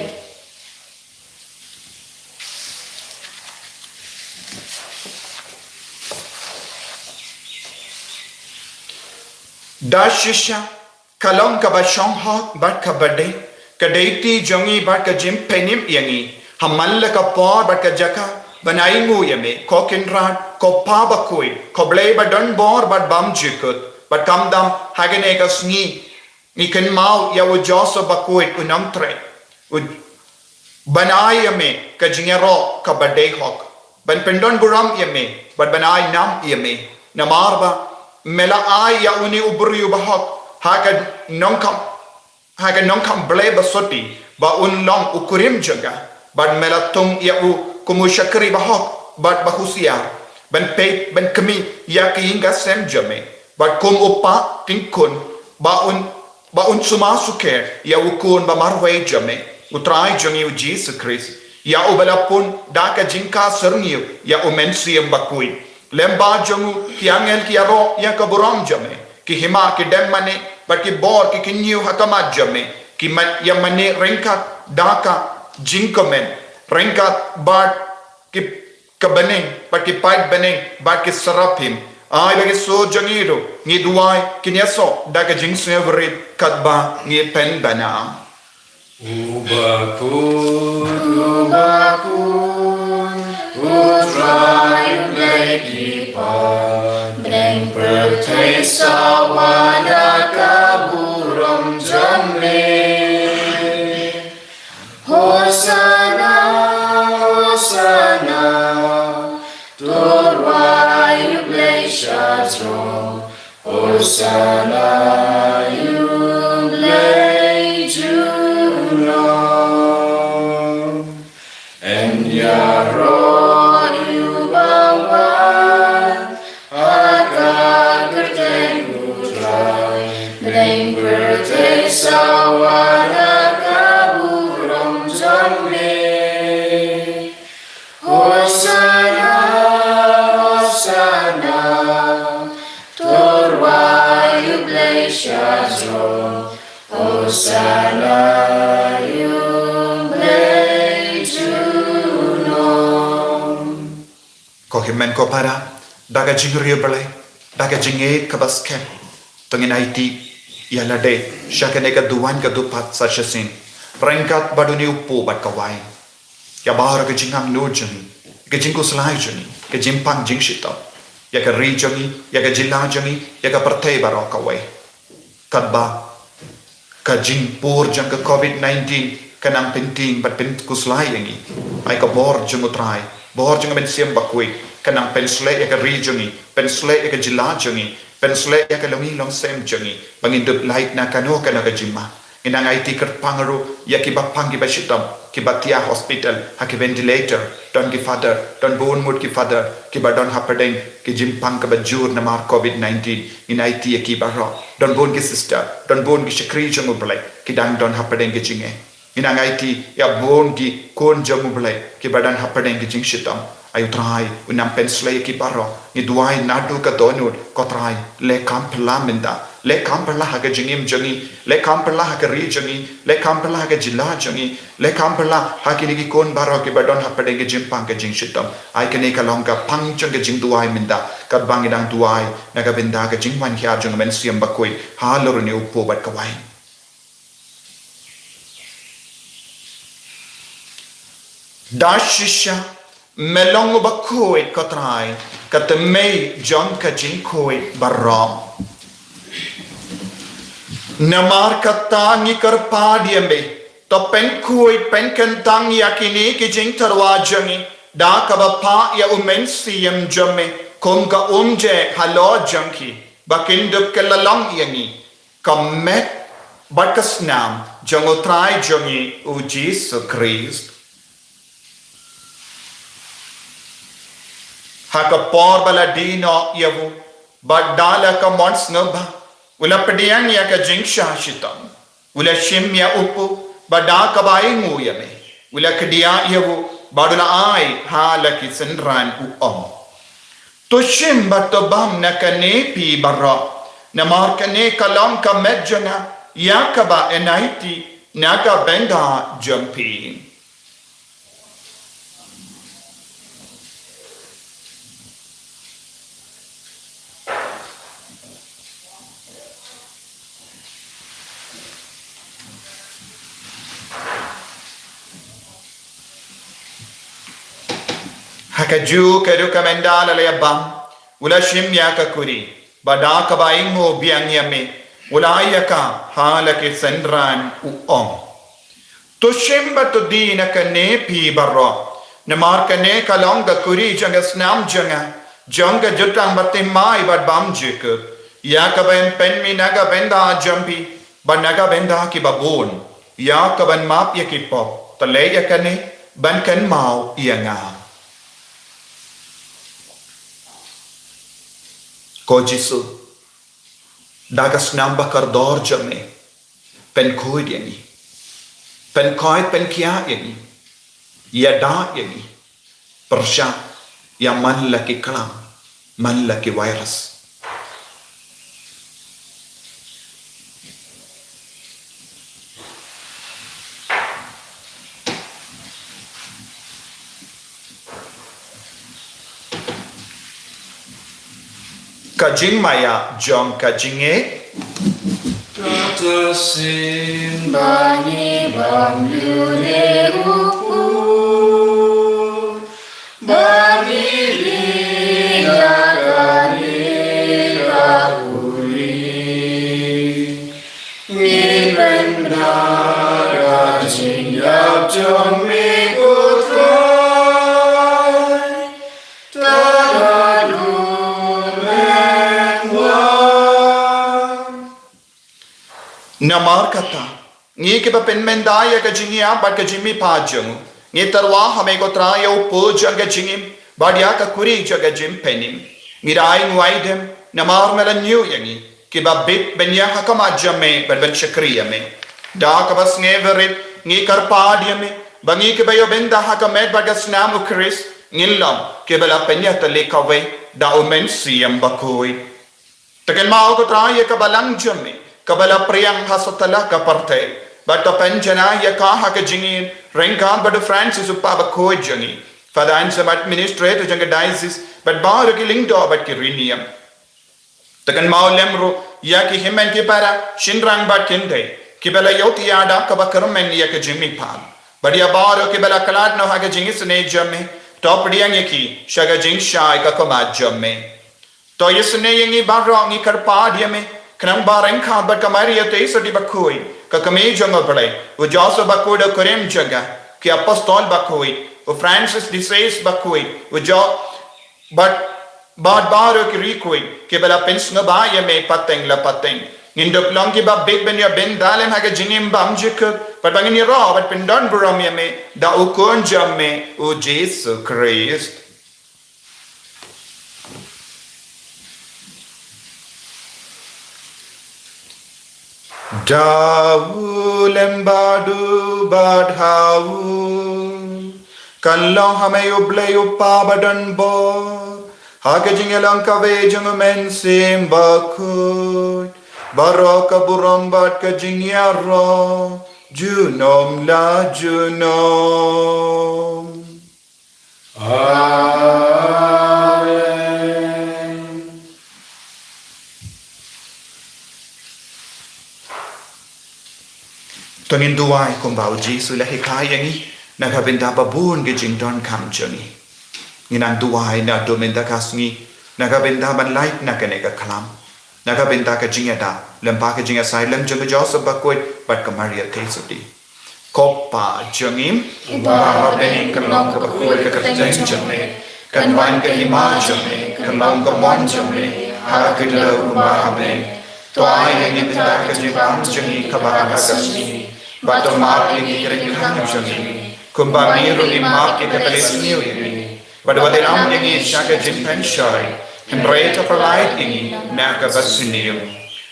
Da shisha, ka long kaba shong hok bad kaba dei, ka deiti jong ngi bad ka jingpynim ïa ngi, ha man la ka por bad ka jaka, ban ai nguh ïa me, ko Kynrad, ko Pa bakhuid, ko Blei ba don bor bad bymjukut, bad khamtam, ha kane ka sngi, ngi kynmaw ïa u Joseph bakhuid u nongtrei, u ban ai ïa me ka jingïaroh kaba dei hok, ban pyndon burom ïa me, bad ban ai nam ïa me. Namar ba me la ai ïa une u briew bahok ha ka nongkham, ha ka nongkham Blei ba soti, ba un long u kurim jong ka, bad me la thung ïa u kum u shakri bahok bad bahusiar, ban peit ban kmie ïa ki ïing ki sem jong me, bad kum u pa tyngkhun, ba un ba un sumar sukher ïa u khun ba marwei jong me, u Trai jong ngi u Jisu Khrist, ïa uba la pun da ka jingkha syrngiew ïa u Mynsiem Bakhuid. Lem bad jong u ki angel ki ïaroh ïa ka burom jong me, ki hima ki dem mane, bad ki bor ki kynñiew ha khmat jong me, ki mat ïa mane ryngkat da ka jingkmen, ryngkat bad ki, ka bneng, bad ki paid bneng, bad ki seraphim. Ai ba ki sur jong ngi ruh, ngi duwai, kin ïasoh da ka jingsngewrit katba ngi pynbna. U bakhuid, u bakhuid, u Trai u Blei ki paid, bneng pyrthei sawa da ka burom jong me. Hosana, Hosana, to rwai ïa u Blei sha jrong. Hosana ïa u Blei junom. Yn ïaroh ïa uba wan ha ka kyrteng u Trai. Bneng pyrthei sawa da ka burom jong me. Hosana, Hosana, to rwai ïa u Blei sha jrong. Hosana ïa u Blei junom. Ko hynmen ko para, da ka jingriewblei, da ka jingïeit kaba skhem, to ngin aiti ïa lade sha kane ka duwan ka dewpat sa shisien, ryngkat bad une u pud bad ka wain. Ïa baroh ka jingangnud jong ngi, ka jingkhuslai jong ngi, ka jingpang jingshitom, ïa ka ri jong ngi, ïa ka jylla jong ngi, ïa ka pyrthei baroh kawei. Katba ka jingpur jong ka covid nineteen ka nang pyntieng bad pynkhuslai ïa ngi, ai ka bor jong u Trai, bor jong ka Mynsiem Bakhuid, ka nang pynshlei ïa ka ri jong ngi, pynshlei ïa ka jylla jong ngi, pynshlei ïa ka longïing longsem jong ngi, ba ngin dup lait na kano kano ka jingma. Ngin nang aiti kyrpang ruh ïa kiba pang kiba shitom, kiba thiah hospital ha ki ventilator, don ki father, don bun ngut ki father kiba don hapdeng ki jingpang kaba jur namar covid nineteen. Ngin aiti ïa ki baroh. Don bun ki sister, don bun ki shakri jong u Blei ki dang don hapdeng ki jingeh. Ngin nang aiti ïa bun ki khun jong u Blei kiba don hapdeng ki jingshitom. Ai u Trai un nang pynshlei ïa ki baroh. Ngi duwai naduh ka dohnud, ko Trai, leh kham phylla mynta. Leh kham phylla ha ka jingim jong ngi, leh kham phylla ha ka ri jong ngi, leh kham phylla ha ka jylla jong ngi, leh kham phylla ha kine ki khun baroh kiba don hapdeng ka jingpang ka jingshitom. Ai kane ka long ka pang jong ka jingduwai mynta, katba ngi dang duwai na ka bynta ka jingwan hiar jong ka Mynsiem Bakhuid halor une u pud bad ka wain. Da shisha me long uba khuid, ko Trai, ka tymmen jong ka jingkhuid baroh. Namar kata ngi kyrpad ïa me, to pynkhuid pynkyntang ïa kine ki jingtyrwa jong ngi da kaba phah ïa u Mynsiem jong me kum ka umjai halor jong ki, ba kin dup kylla long ïa ngi ka met bad ka snam jong u Trai jong ngi u Jisu Khrist. Ha ka por ba la die noh ïa u, bad da la ka mon sngewbha, u la pdiang ïa ka jingshah shitom, u la shim ïa u pud, bad da kaba ainguh ïa me, u la kdiah ïa u, bad u la ai ha la ki synran, u ong: To shim bad to bam na kane phi baroh, namar kane ka long ka met jong nga, ïa kaba yn aiti na ka bynta jong phi. Kajuh ka rukom ynda la leit bam, u la shim ïa ka kuri, bad da kaba ainguh biang ïa me, u la ai ïa ka ha la ki synran, u ong: To shim bad to die na kane phi baroh, namar kane ka long ka kuri jong ka snam jong nga, jong ka jutang bathymmai bad bymjukut. Ïa kaban pynmih na ka bynta jong phi bad na ka bynta kiba bun, ïa kaban map ïa ki pop. To leh ïa kane ban kynmaw ïa nga. Ko Jisu, da ka snam ba kordor jong me, pynkhuid ïa ngi, pynkhuid pynkhiah ïa ngi, ïada ïa ngi pyrshah ïa man la ki klam, man la ki virus. Ka jingmaïa jong ka jingngeit. Kata sien ba ngi bam ïa u Blei, ba ngi leh ïa kane ka kuri. Ngi pynbna ka jingïap jong me ko Trai, tad haduh men wan. Namar kata, ngi kiba pynmynda ïa ka jingïap bad ka jingmihpat jong u, ngi tyrwa ha me ko Trai ïa u pud jong ka jingim bad ïa ka kuri jong ka jingpynim. Ngi da ainguh aidem namar me la ñiew ïa ngi kiba bit ban ïeng ha khmat jong me bad ban shakri ïa me. Da kaba sngewrit ngi kyrpad ïa me ba ngi kiba ïoh bynta ha ka met bad ka snam u Khrist ngin long kiba la pynïatylli kawei da u Mynsiem Bakhuid. To kynmaw ko Trai ïa ka balang jong me kaba la pdiang ha satlak ka pyrthei, bad to pynjanai ïa ka ha ka jingïeit ryngkat bad u Francis u Papa Bakhuid jong ngi, Father Anselm, Administrator jong ka Diocese, bad baroh ki lyngdoh bad ki riewniam. To kynmaw lem ruh ïa ki hynmen ki para, shynrang bad kynthei kiba la ïohthiah da kaba kyrmen ïa ka jingmihpat, bad ïa baroh kiba la khlad noh ha ka jingisynei jong me, to pdiang ïa ki sha ka jingshai ka khmat jong me. To isynei ïa ngi baroh, ngi kyrpad ïa me, khnang ba ryngkat bad ka Maria Theisotti Bakhuid, ka Kmie jong u Blei, u Joseph Bakhuid u kurim jong ka, ki Apostol Bakhuid, u Francis de Sales Bakhuid, u Jo-, bad, bad baroh ki riewkhuid kiba la pynsngewbha ïa me pateng la pateng, ngin dup long kiba bit ban ïoh bynta lem ha ka jingim bymjukut, bad ba ngin ïaroh bad pyndonburom ïa me da u Khun jong me u Jisu Khrist. Da u lem bad u bad ha u, kan long ha me u Blei u Kpa badonbor, ha ka jingïalong kawei jong u Mynsiem Bakhuid, baroh ka burom bad ka jingïaroh junom la junom. Amen. To ngin duwai kumba u Jisu u la hikai ïa ngi, na ka bynta ba bun ki jingdonkam jong ngi. Ngin nang duwai naduh mynta ka sngi na ka bynta ban lait na kane ka khlam, na ka bynta ka jingïada lem bad ka jingïasaid lem jong u Joseph Bakhuid bad ka Maria Theisotti. Ko Kpa jong ngi uba ha bneng, kan long kaba khuid ka kyrteng jong me, kan wan ka hima jong me, kan long ka mon jong me ha ka khyndew kumba ha bneng. To ai ïa ngi mynta ka jingbam jong ngi kaba ha ka sngi, bad to map ïa ngi ki riewkhang jong ngi kumba ngi ruh ngi map ïa kito kiba isniew ïa ngi. Bad wat ïalam ïa ngi sha ka jingpynshoi, hynrei to pyllait ïa ngi na kaba sniew.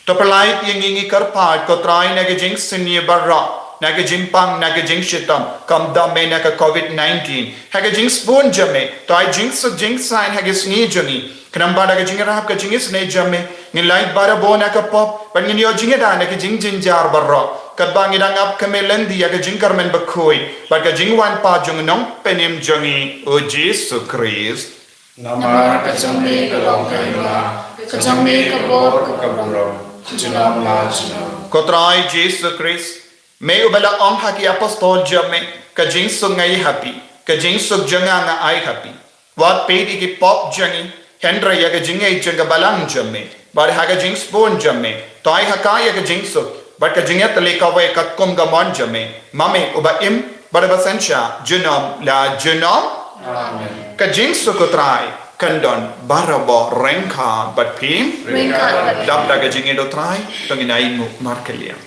To pyllait ïa ngi, ngi kyrpad ko Trai, na ka jingsniew baroh, na ka jingpang, na ka jingshitom, khamtam eh na ka covid nineteen. Ha ka jingsbun jong me to ai jingsuk jingsaiñ ha ka sngi jong ngi, khnang ba da ka jingïarap ka jingisynei jong me ngin lait barabor na ka pop bad ngin ïoh jingïada na ka jingjynjar baroh, katba ngi dang ap kmie lynti ïa ka jingkyrmen bakhuid bad ka jingwan pat jong u Nongpynim jong ngi u Jisu Khrist. Namar ka jong me ka long ka hima, ka jong me ka bor, ka burom, junom la junom. Ko Trai Jisu Khrist, me uba la ong ha ki apostol jong me, ka jingsuk nga ai ha phi, ka jingsuk jong nga nga ai ha phi. Wat peit ïa ki pop jong ngi, hynrei ïa ka jingïeit jong ka balang jong me, bad ha ka jingsbun jong me, to ai ha ka ïa ka jingsuk, bad ka jingïatylli kawei katkum ka mon jong me, ma me uba im, bad uba synshar, junom la junom. Amen. Ka jingsuk U Trai kan don barabor ryngkat bad phi. Ryngkat bad phi. Dap da ka jingïeit U Trai, to ngin ïa ainguh markylliang.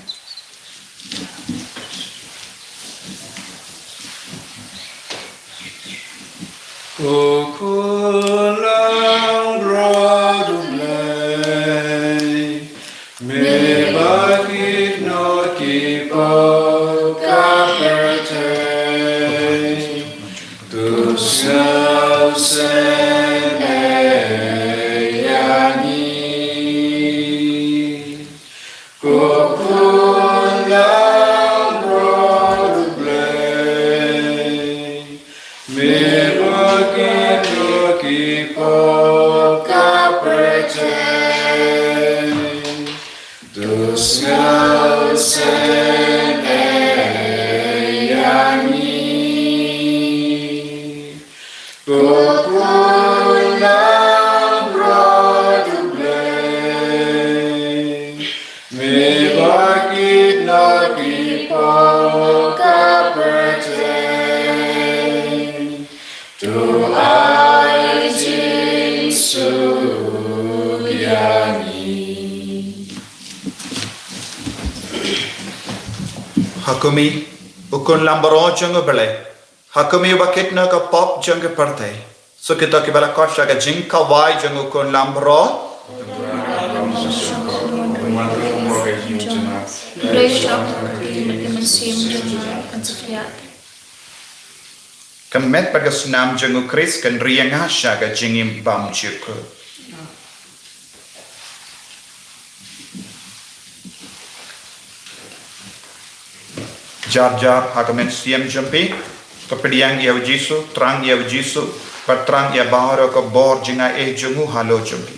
Ko Khun langbrot U Blei, me ba kit noh ki pop ka pyrthei, to sngewsynei ïa ngi. Ko Khun langbrot U Blei, me ba kit noh ki pop ka pyrthei, to sngewsynei ïa ngi. Ko Khun langbrot U Blei, me ba kit noh ki pop ka pyrthei, to ai jingsuk ïa ngi. Ha kumne, U Khun langbrot jong U Blei, ha kumne uba kit noh ka pop jong ka pyrthei, suk ïa kito kiba la koit sha ka jingkhawai jong U Khun langbrot. Ka met bad ka snam jong U Khrist kan ri ïa nga sha ka jingim bymjukut. Jar jar ha ka mynsiem jong phi, to pdiang ïa U Jisu, thrang ïa U Jisu, bad thrang ïa baroh ka bor jingaiei jong u halor jong phi.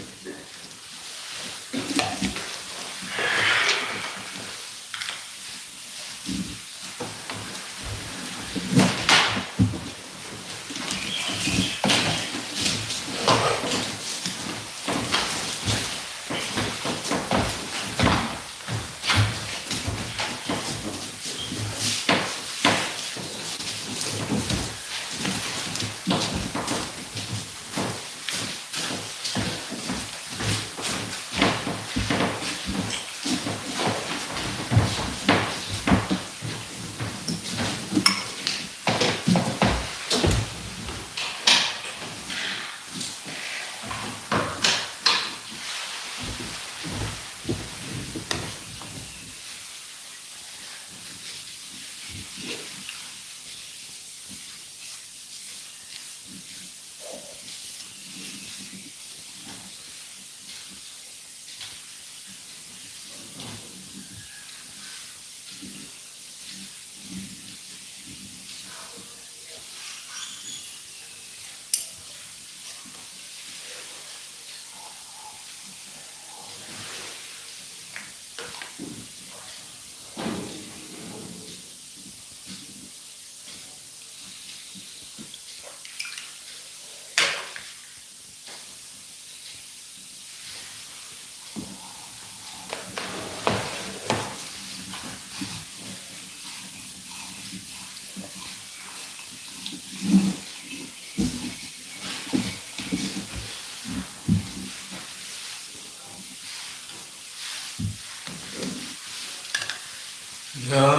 Nga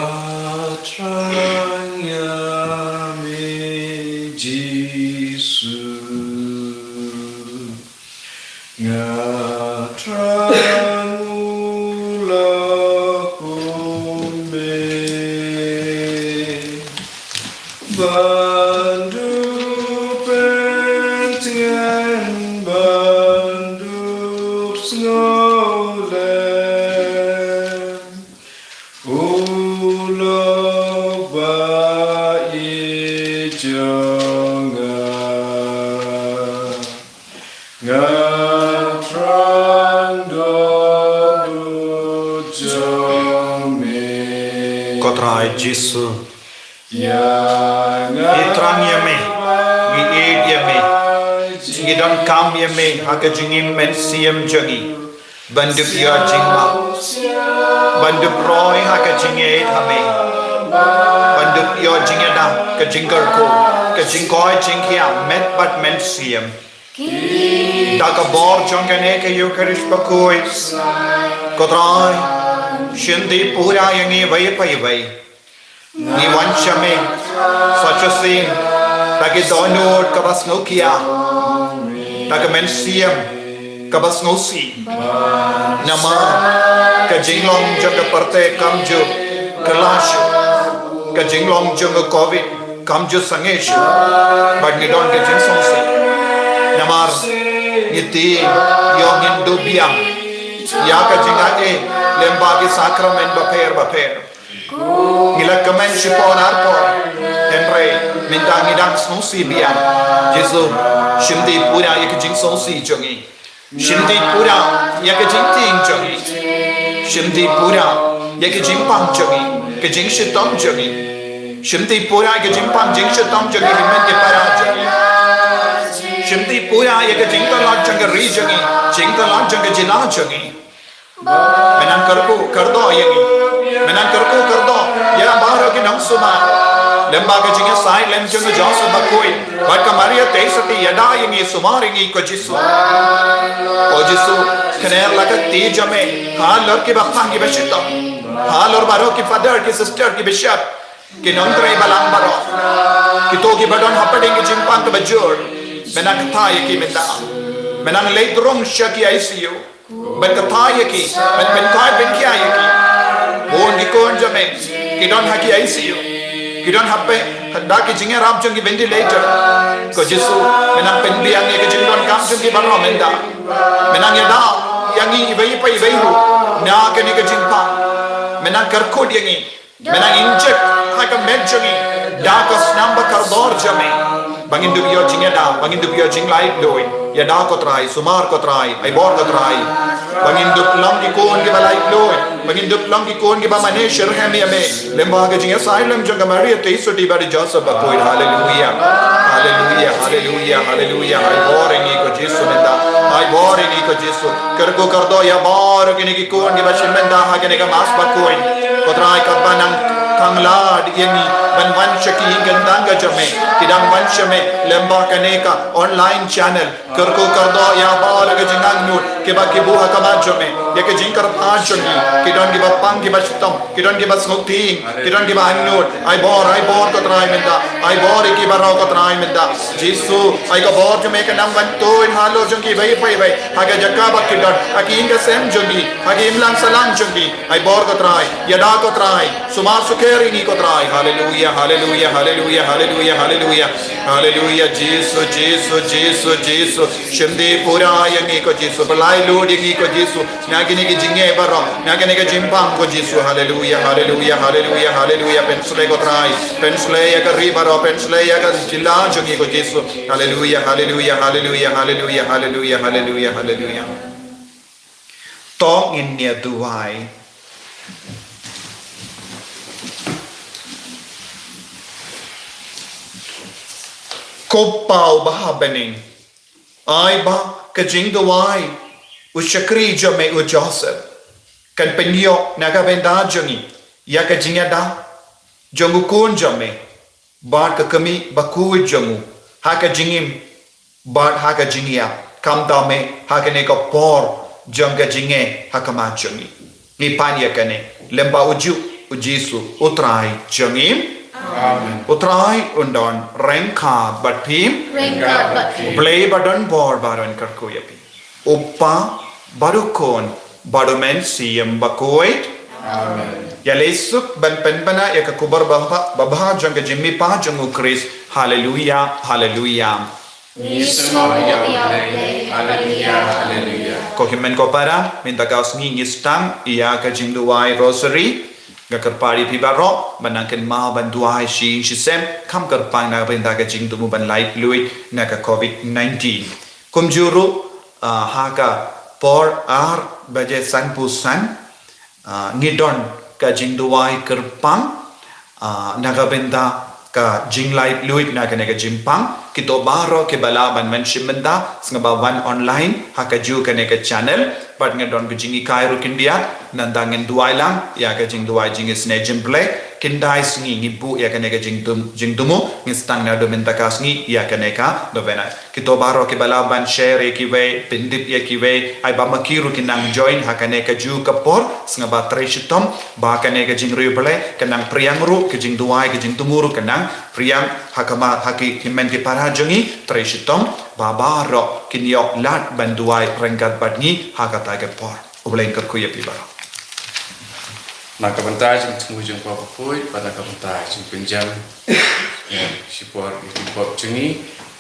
thrang ïa me Jisu, nga thrang u la kum me. Ban dup pyntngen, ban dup sngewlem, u lok ba ïeit jong nga. Nga thrang don u jong me. Ko Trai Jisu. Ïa nga. Ngi thrang ïa me. Ngi ïeit ïa me. Kam ïa me ha ka jingim mynsiem jong ngi ban dup ïoh jingma, ban dup roi ha ka jingïeit ha me, ban dup ïoh jingïada, ka jingkyrkhu, ka jingkoit jingkhiah met bad mynsiem. Da ka bor jong kane ka Eucharist bakhuid, ko Trai, shim dih pura ïa ngi iwei pa iwei. Ngi wan sha me sa shisien da ki dohnud kaba sngewkhia, da ka mynsiem kaba sngewsih. Namar ka jinglong jong ka pyrthei kam ju kylla shuh, ka jinglong jong ka Covid kam ju sangeh shuh, bad ngi don ka jingsngewsih. Namar ngi tieng ïoh ngin duh biang ïa ka jingaiei lyngba ki sakramen bapher bapher. Ngi la kmen shipor arpor, hynrei mynta ngi dang sngewsih biang. Jisu, shim dih pura ïa ka jingsngewsih jong ngi. Shim dih pura ïa ka jingtieng jong ngi. Shim dih pura ïa ka jingpang jong ngi, ka jingshitom jong ngi. Shim dih pura ïa ka jingpang jingshitom jong ngi, hynmen ki para jong ngi. Shim dih pura ïa ka jingtlot jong ka ri jong ngi, jingtlot jong ka jylla jong ngi. Me nang kyrkhu kyrdoh ïa ngi. Me nang kyrkhu kyrdoh ïa baroh ki nongsumar. Lyngba ka jingïasaid lem jong ka Joseph bakhuid bad ka Maria Theisotti, ïada ïa ngi, sumar ïa ngi, ko Jisu. Ko Jisu, kner la ka kti jong me halor kiba pang kiba shitom, halor baroh ki father ki sister ki bishop, ki nongtrei balang baroh, kito kiba don hapdeng ki jingpang kaba jur. Me nang kthai ïa ki mynta. Me nang leit rung sha ki I C U. Ban kthai ïa ki, ban pynkhuid pynkhiah ïa ki. Bun ki khun jong me ki don ha ki I C U, ki don ha pdeng da ki jingïarap jong ki ventilator. Ko Jisu, me nang pynbiang ïa ki jingdonkam jong ki baroh mynta. Me nang ïada ïa ngi iwei pa iwei ruh na kane ka jingpang. Me nang kyrkhu ïa ngi. Me nang injek ha ka met jong ngi da ka snam ba kordor jong me, ba ngin dup ïoh jingïada, ba ngin dup ïoh jinglaitluid. Ïada ko Trai, sumar ko Trai, ai bor ko Trai, ba ngin dup long ki khun kiba laitluid, ba ngin dup long ki khun kiba mane shitrhem ïa me. Lyngba ka jingïasaid lem jong ka Maria Theisotti bad u Joseph bakhuid. Haleluia. Haleluia, haleluia, haleluia. Ai bor ïa ngi ko Jisu mynta. Ai bor ïa ngi ko Jisu. Kyrkhu kyrdoh ïa baroh kine ki khun kiba shim bynta ha kane ka Mass bakhuid. Ko Trai, katba nang khang lad ïa ngi ban wan sha ki ïing ki tnga jong me, ki dang wan sha me lyngba kane ka online channel. Kyrkhu kyrdoh ïa baroh ki jingangnud kiba ki buh ha khmat jong me, ïa ki jingkyrpad jong ki, ki don kiba pang kiba shitom, ki don kiba sngewtieng, ki don kiba angnud. Ai bor, ai bor ko Trai mynta. Ai bor ïa ki baroh ko Trai mynta. Jisu, ai ka bor jong me kan nang ban tuid halor jong ki iwei pa iwei, ha ka jaka ba ki don, ha ki ïing ki sem jong ki, ha ki imlang sahlang jong ki. Ai bor ko Trai, ïada ko Trai, sumar sukher ïa ngi ko Trai. Haleluia, haleluia, haleluia, haleluia, haleluia. Haleluia, Jisu, Jisu, Jisu, Jisu. Shim dih pura ïa ngi ko Jisu, pyllait lut ïa ngi ko Jisu. Na kine ki jingeh baroh, na kine ki jingpang ko Jisu. Haleluia, haleluia, haleluia, haleluia. Pynshlei ko Trai, pynshlei ïa ka ri baroh, pynshlei ïa ka jylla jong ngi ko Jisu. Haleluia, haleluia, haleluia, haleluia, haleluia, haleluia, haleluia. To ngin ïa duwai. Ko Pa uba ha bneng, ai ba ka jingduwai u shakri jong me u Joseph kan pynïoh na ka bynta jong ngi ïa ka jingïada jong u khun jong me bad ka kmie bakhuid jong u, ha ka jingim bad ha ka jingïap, khamtam eh ha kane ka por jong ka jingeh ha khmat jong ngi. Ngi pan ïa kane lyngba u juh u Jisu u Trai jong ngi. Amen. U Trai un don ryngkat bad phi. Ryngkat bad phi. U Blei ba don bor baroh un kyrkhu ïa phi. U Pa bad u Khun bad u Mynsiem Bakhuid. Amen. Ïa lei suk ban pynbna ïa ka khubor babha, babha jong ka jingmihpat jong u Khrist. Haleluia, haleluia. Ngi sngewbha ïa U Blei. Haleluia, haleluia. Ko hynmen ko para, mynta ka sngi ngi sdang ïa ka jingduwai Rosary. Nga kyrpad ïa phi baroh ban nang kynmaw ban duwai shi ïing shi sem, kham kyrpang na ka bynta ka jingthmu ban laitluid na ka Covid nineteen. Kumjuh ruh, ah, ha ka por ar baje sanphew san, ah, ngi don ka jingduwai kyrpang, ah, na ka bynta ka jinglaitluid na kane ka jingpang. Kito baroh kiba lah ban wan shim bynta, sngewbha wan online ha kajuh kane ka channel. Bad nga don ka jinghikai ruh khyndiat, nangta ngin duwai lang ïa ka jingduwai jingisynei jingpyllait. Khyndai sngi ngi buh ïa kane ka jingdum, jingdumu, ngin sdang naduh mynta ka sngi ïa kane ka novena. Kito baroh kiba lah ban share ïa kiwei, pyndep ïa kiwei, ai ba ma ki ruh kin nang join ha kane kajuh ka por, sngewbha trei shitom ba kane ka jingriewblei kan nang phriang ruh, ka jingduwai, ka jingdumu ruh kan nang phriang ha ka ma, ha ki hynmen ki para jong ngi. Trei shitom ba baroh kin ïoh lad ban duwai ryngkat bad ngi ha kata ka por. U Blei un kyrkhu ïa phi baroh. Na ka bynta jong u jong u Kpa bakhuid, bad na ka bynta jong u pynjam ïa shipor ïa ki pop jong ngi,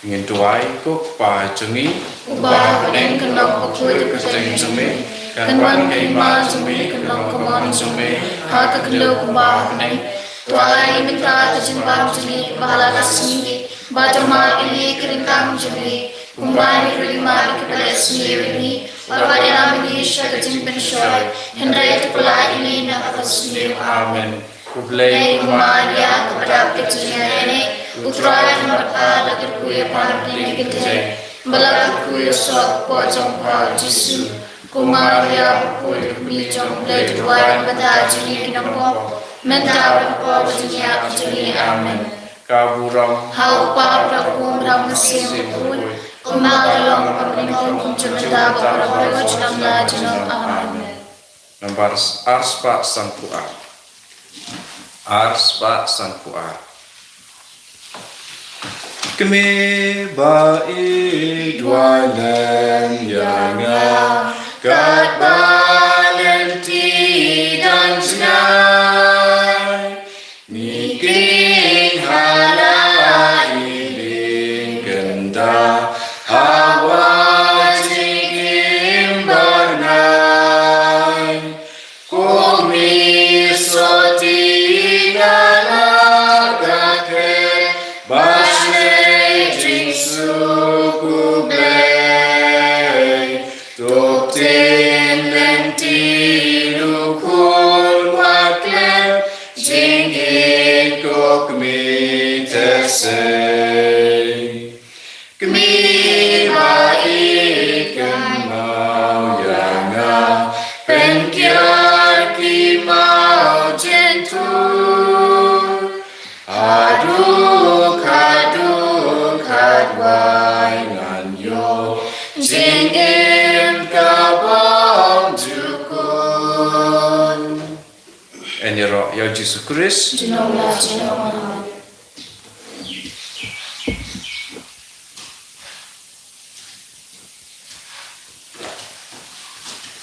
ngin duwai. Ko Kpa jong ngi uba ha bneng, kan long bakhuid ka kyrteng jong me, kan wan ka hima jong me, kan long ka mon jong me ha ka khyndew kumba ha bneng. To ai mynta ka jingbam jong ngi ba ha la ka sngi, bad to map ïa ngi ki ryngkang jong ngi, kumba ngi ruh ngi map ïa kiba leh sniew ïa ngi. Bad wat ïalam ïa ngi sha ka jingpynshoi, hynrei to pyllait ïa ngi na ka sniew. Amen. Ko Blei, ko Maria kaba dap ka jingïaineh, U Trai u don bad pha. La kyrkhu ïa pha na pdeng ki kynthei, bad la kyrkhu ïa u soh ka kpoh jong pha u Jisu. Ko Maria bakhuid, ka kmie jong U Blei, to duwai na ka bynta jong ngi ki nongpop, mynta bad ha ka por ka jingïap jong ngi. Amen. Ka burom ha U Kpa, bad ha U Khun, bad ha U Mynsiem Bakhuid, kumba ka long ha bneng, kumjuh mynta, bad baroh junom la junom. Amen. Nambar ar spah sanphew ar. Ar spah sanphew ar. Kmie ba ïeit, duwai lem ïa nga katba lynti dang jngai. Ngi king ha la i dieng kynda ha wah jingim bymnai. Ko Kmie sotti na la ka khet, ba shlei jingsuk U Blei. To ktien lynti U Khun, wat klet jingïeit ko Kmie te sei. Kmie ba ïeit, kynmaw ïa nga, pynkiar ki mawjyntur. Haduh, haduh katwai ngan ïoh jingim ka bymjukut. Yn ïaroh ïa U Jisu Khrist. Junom la junom.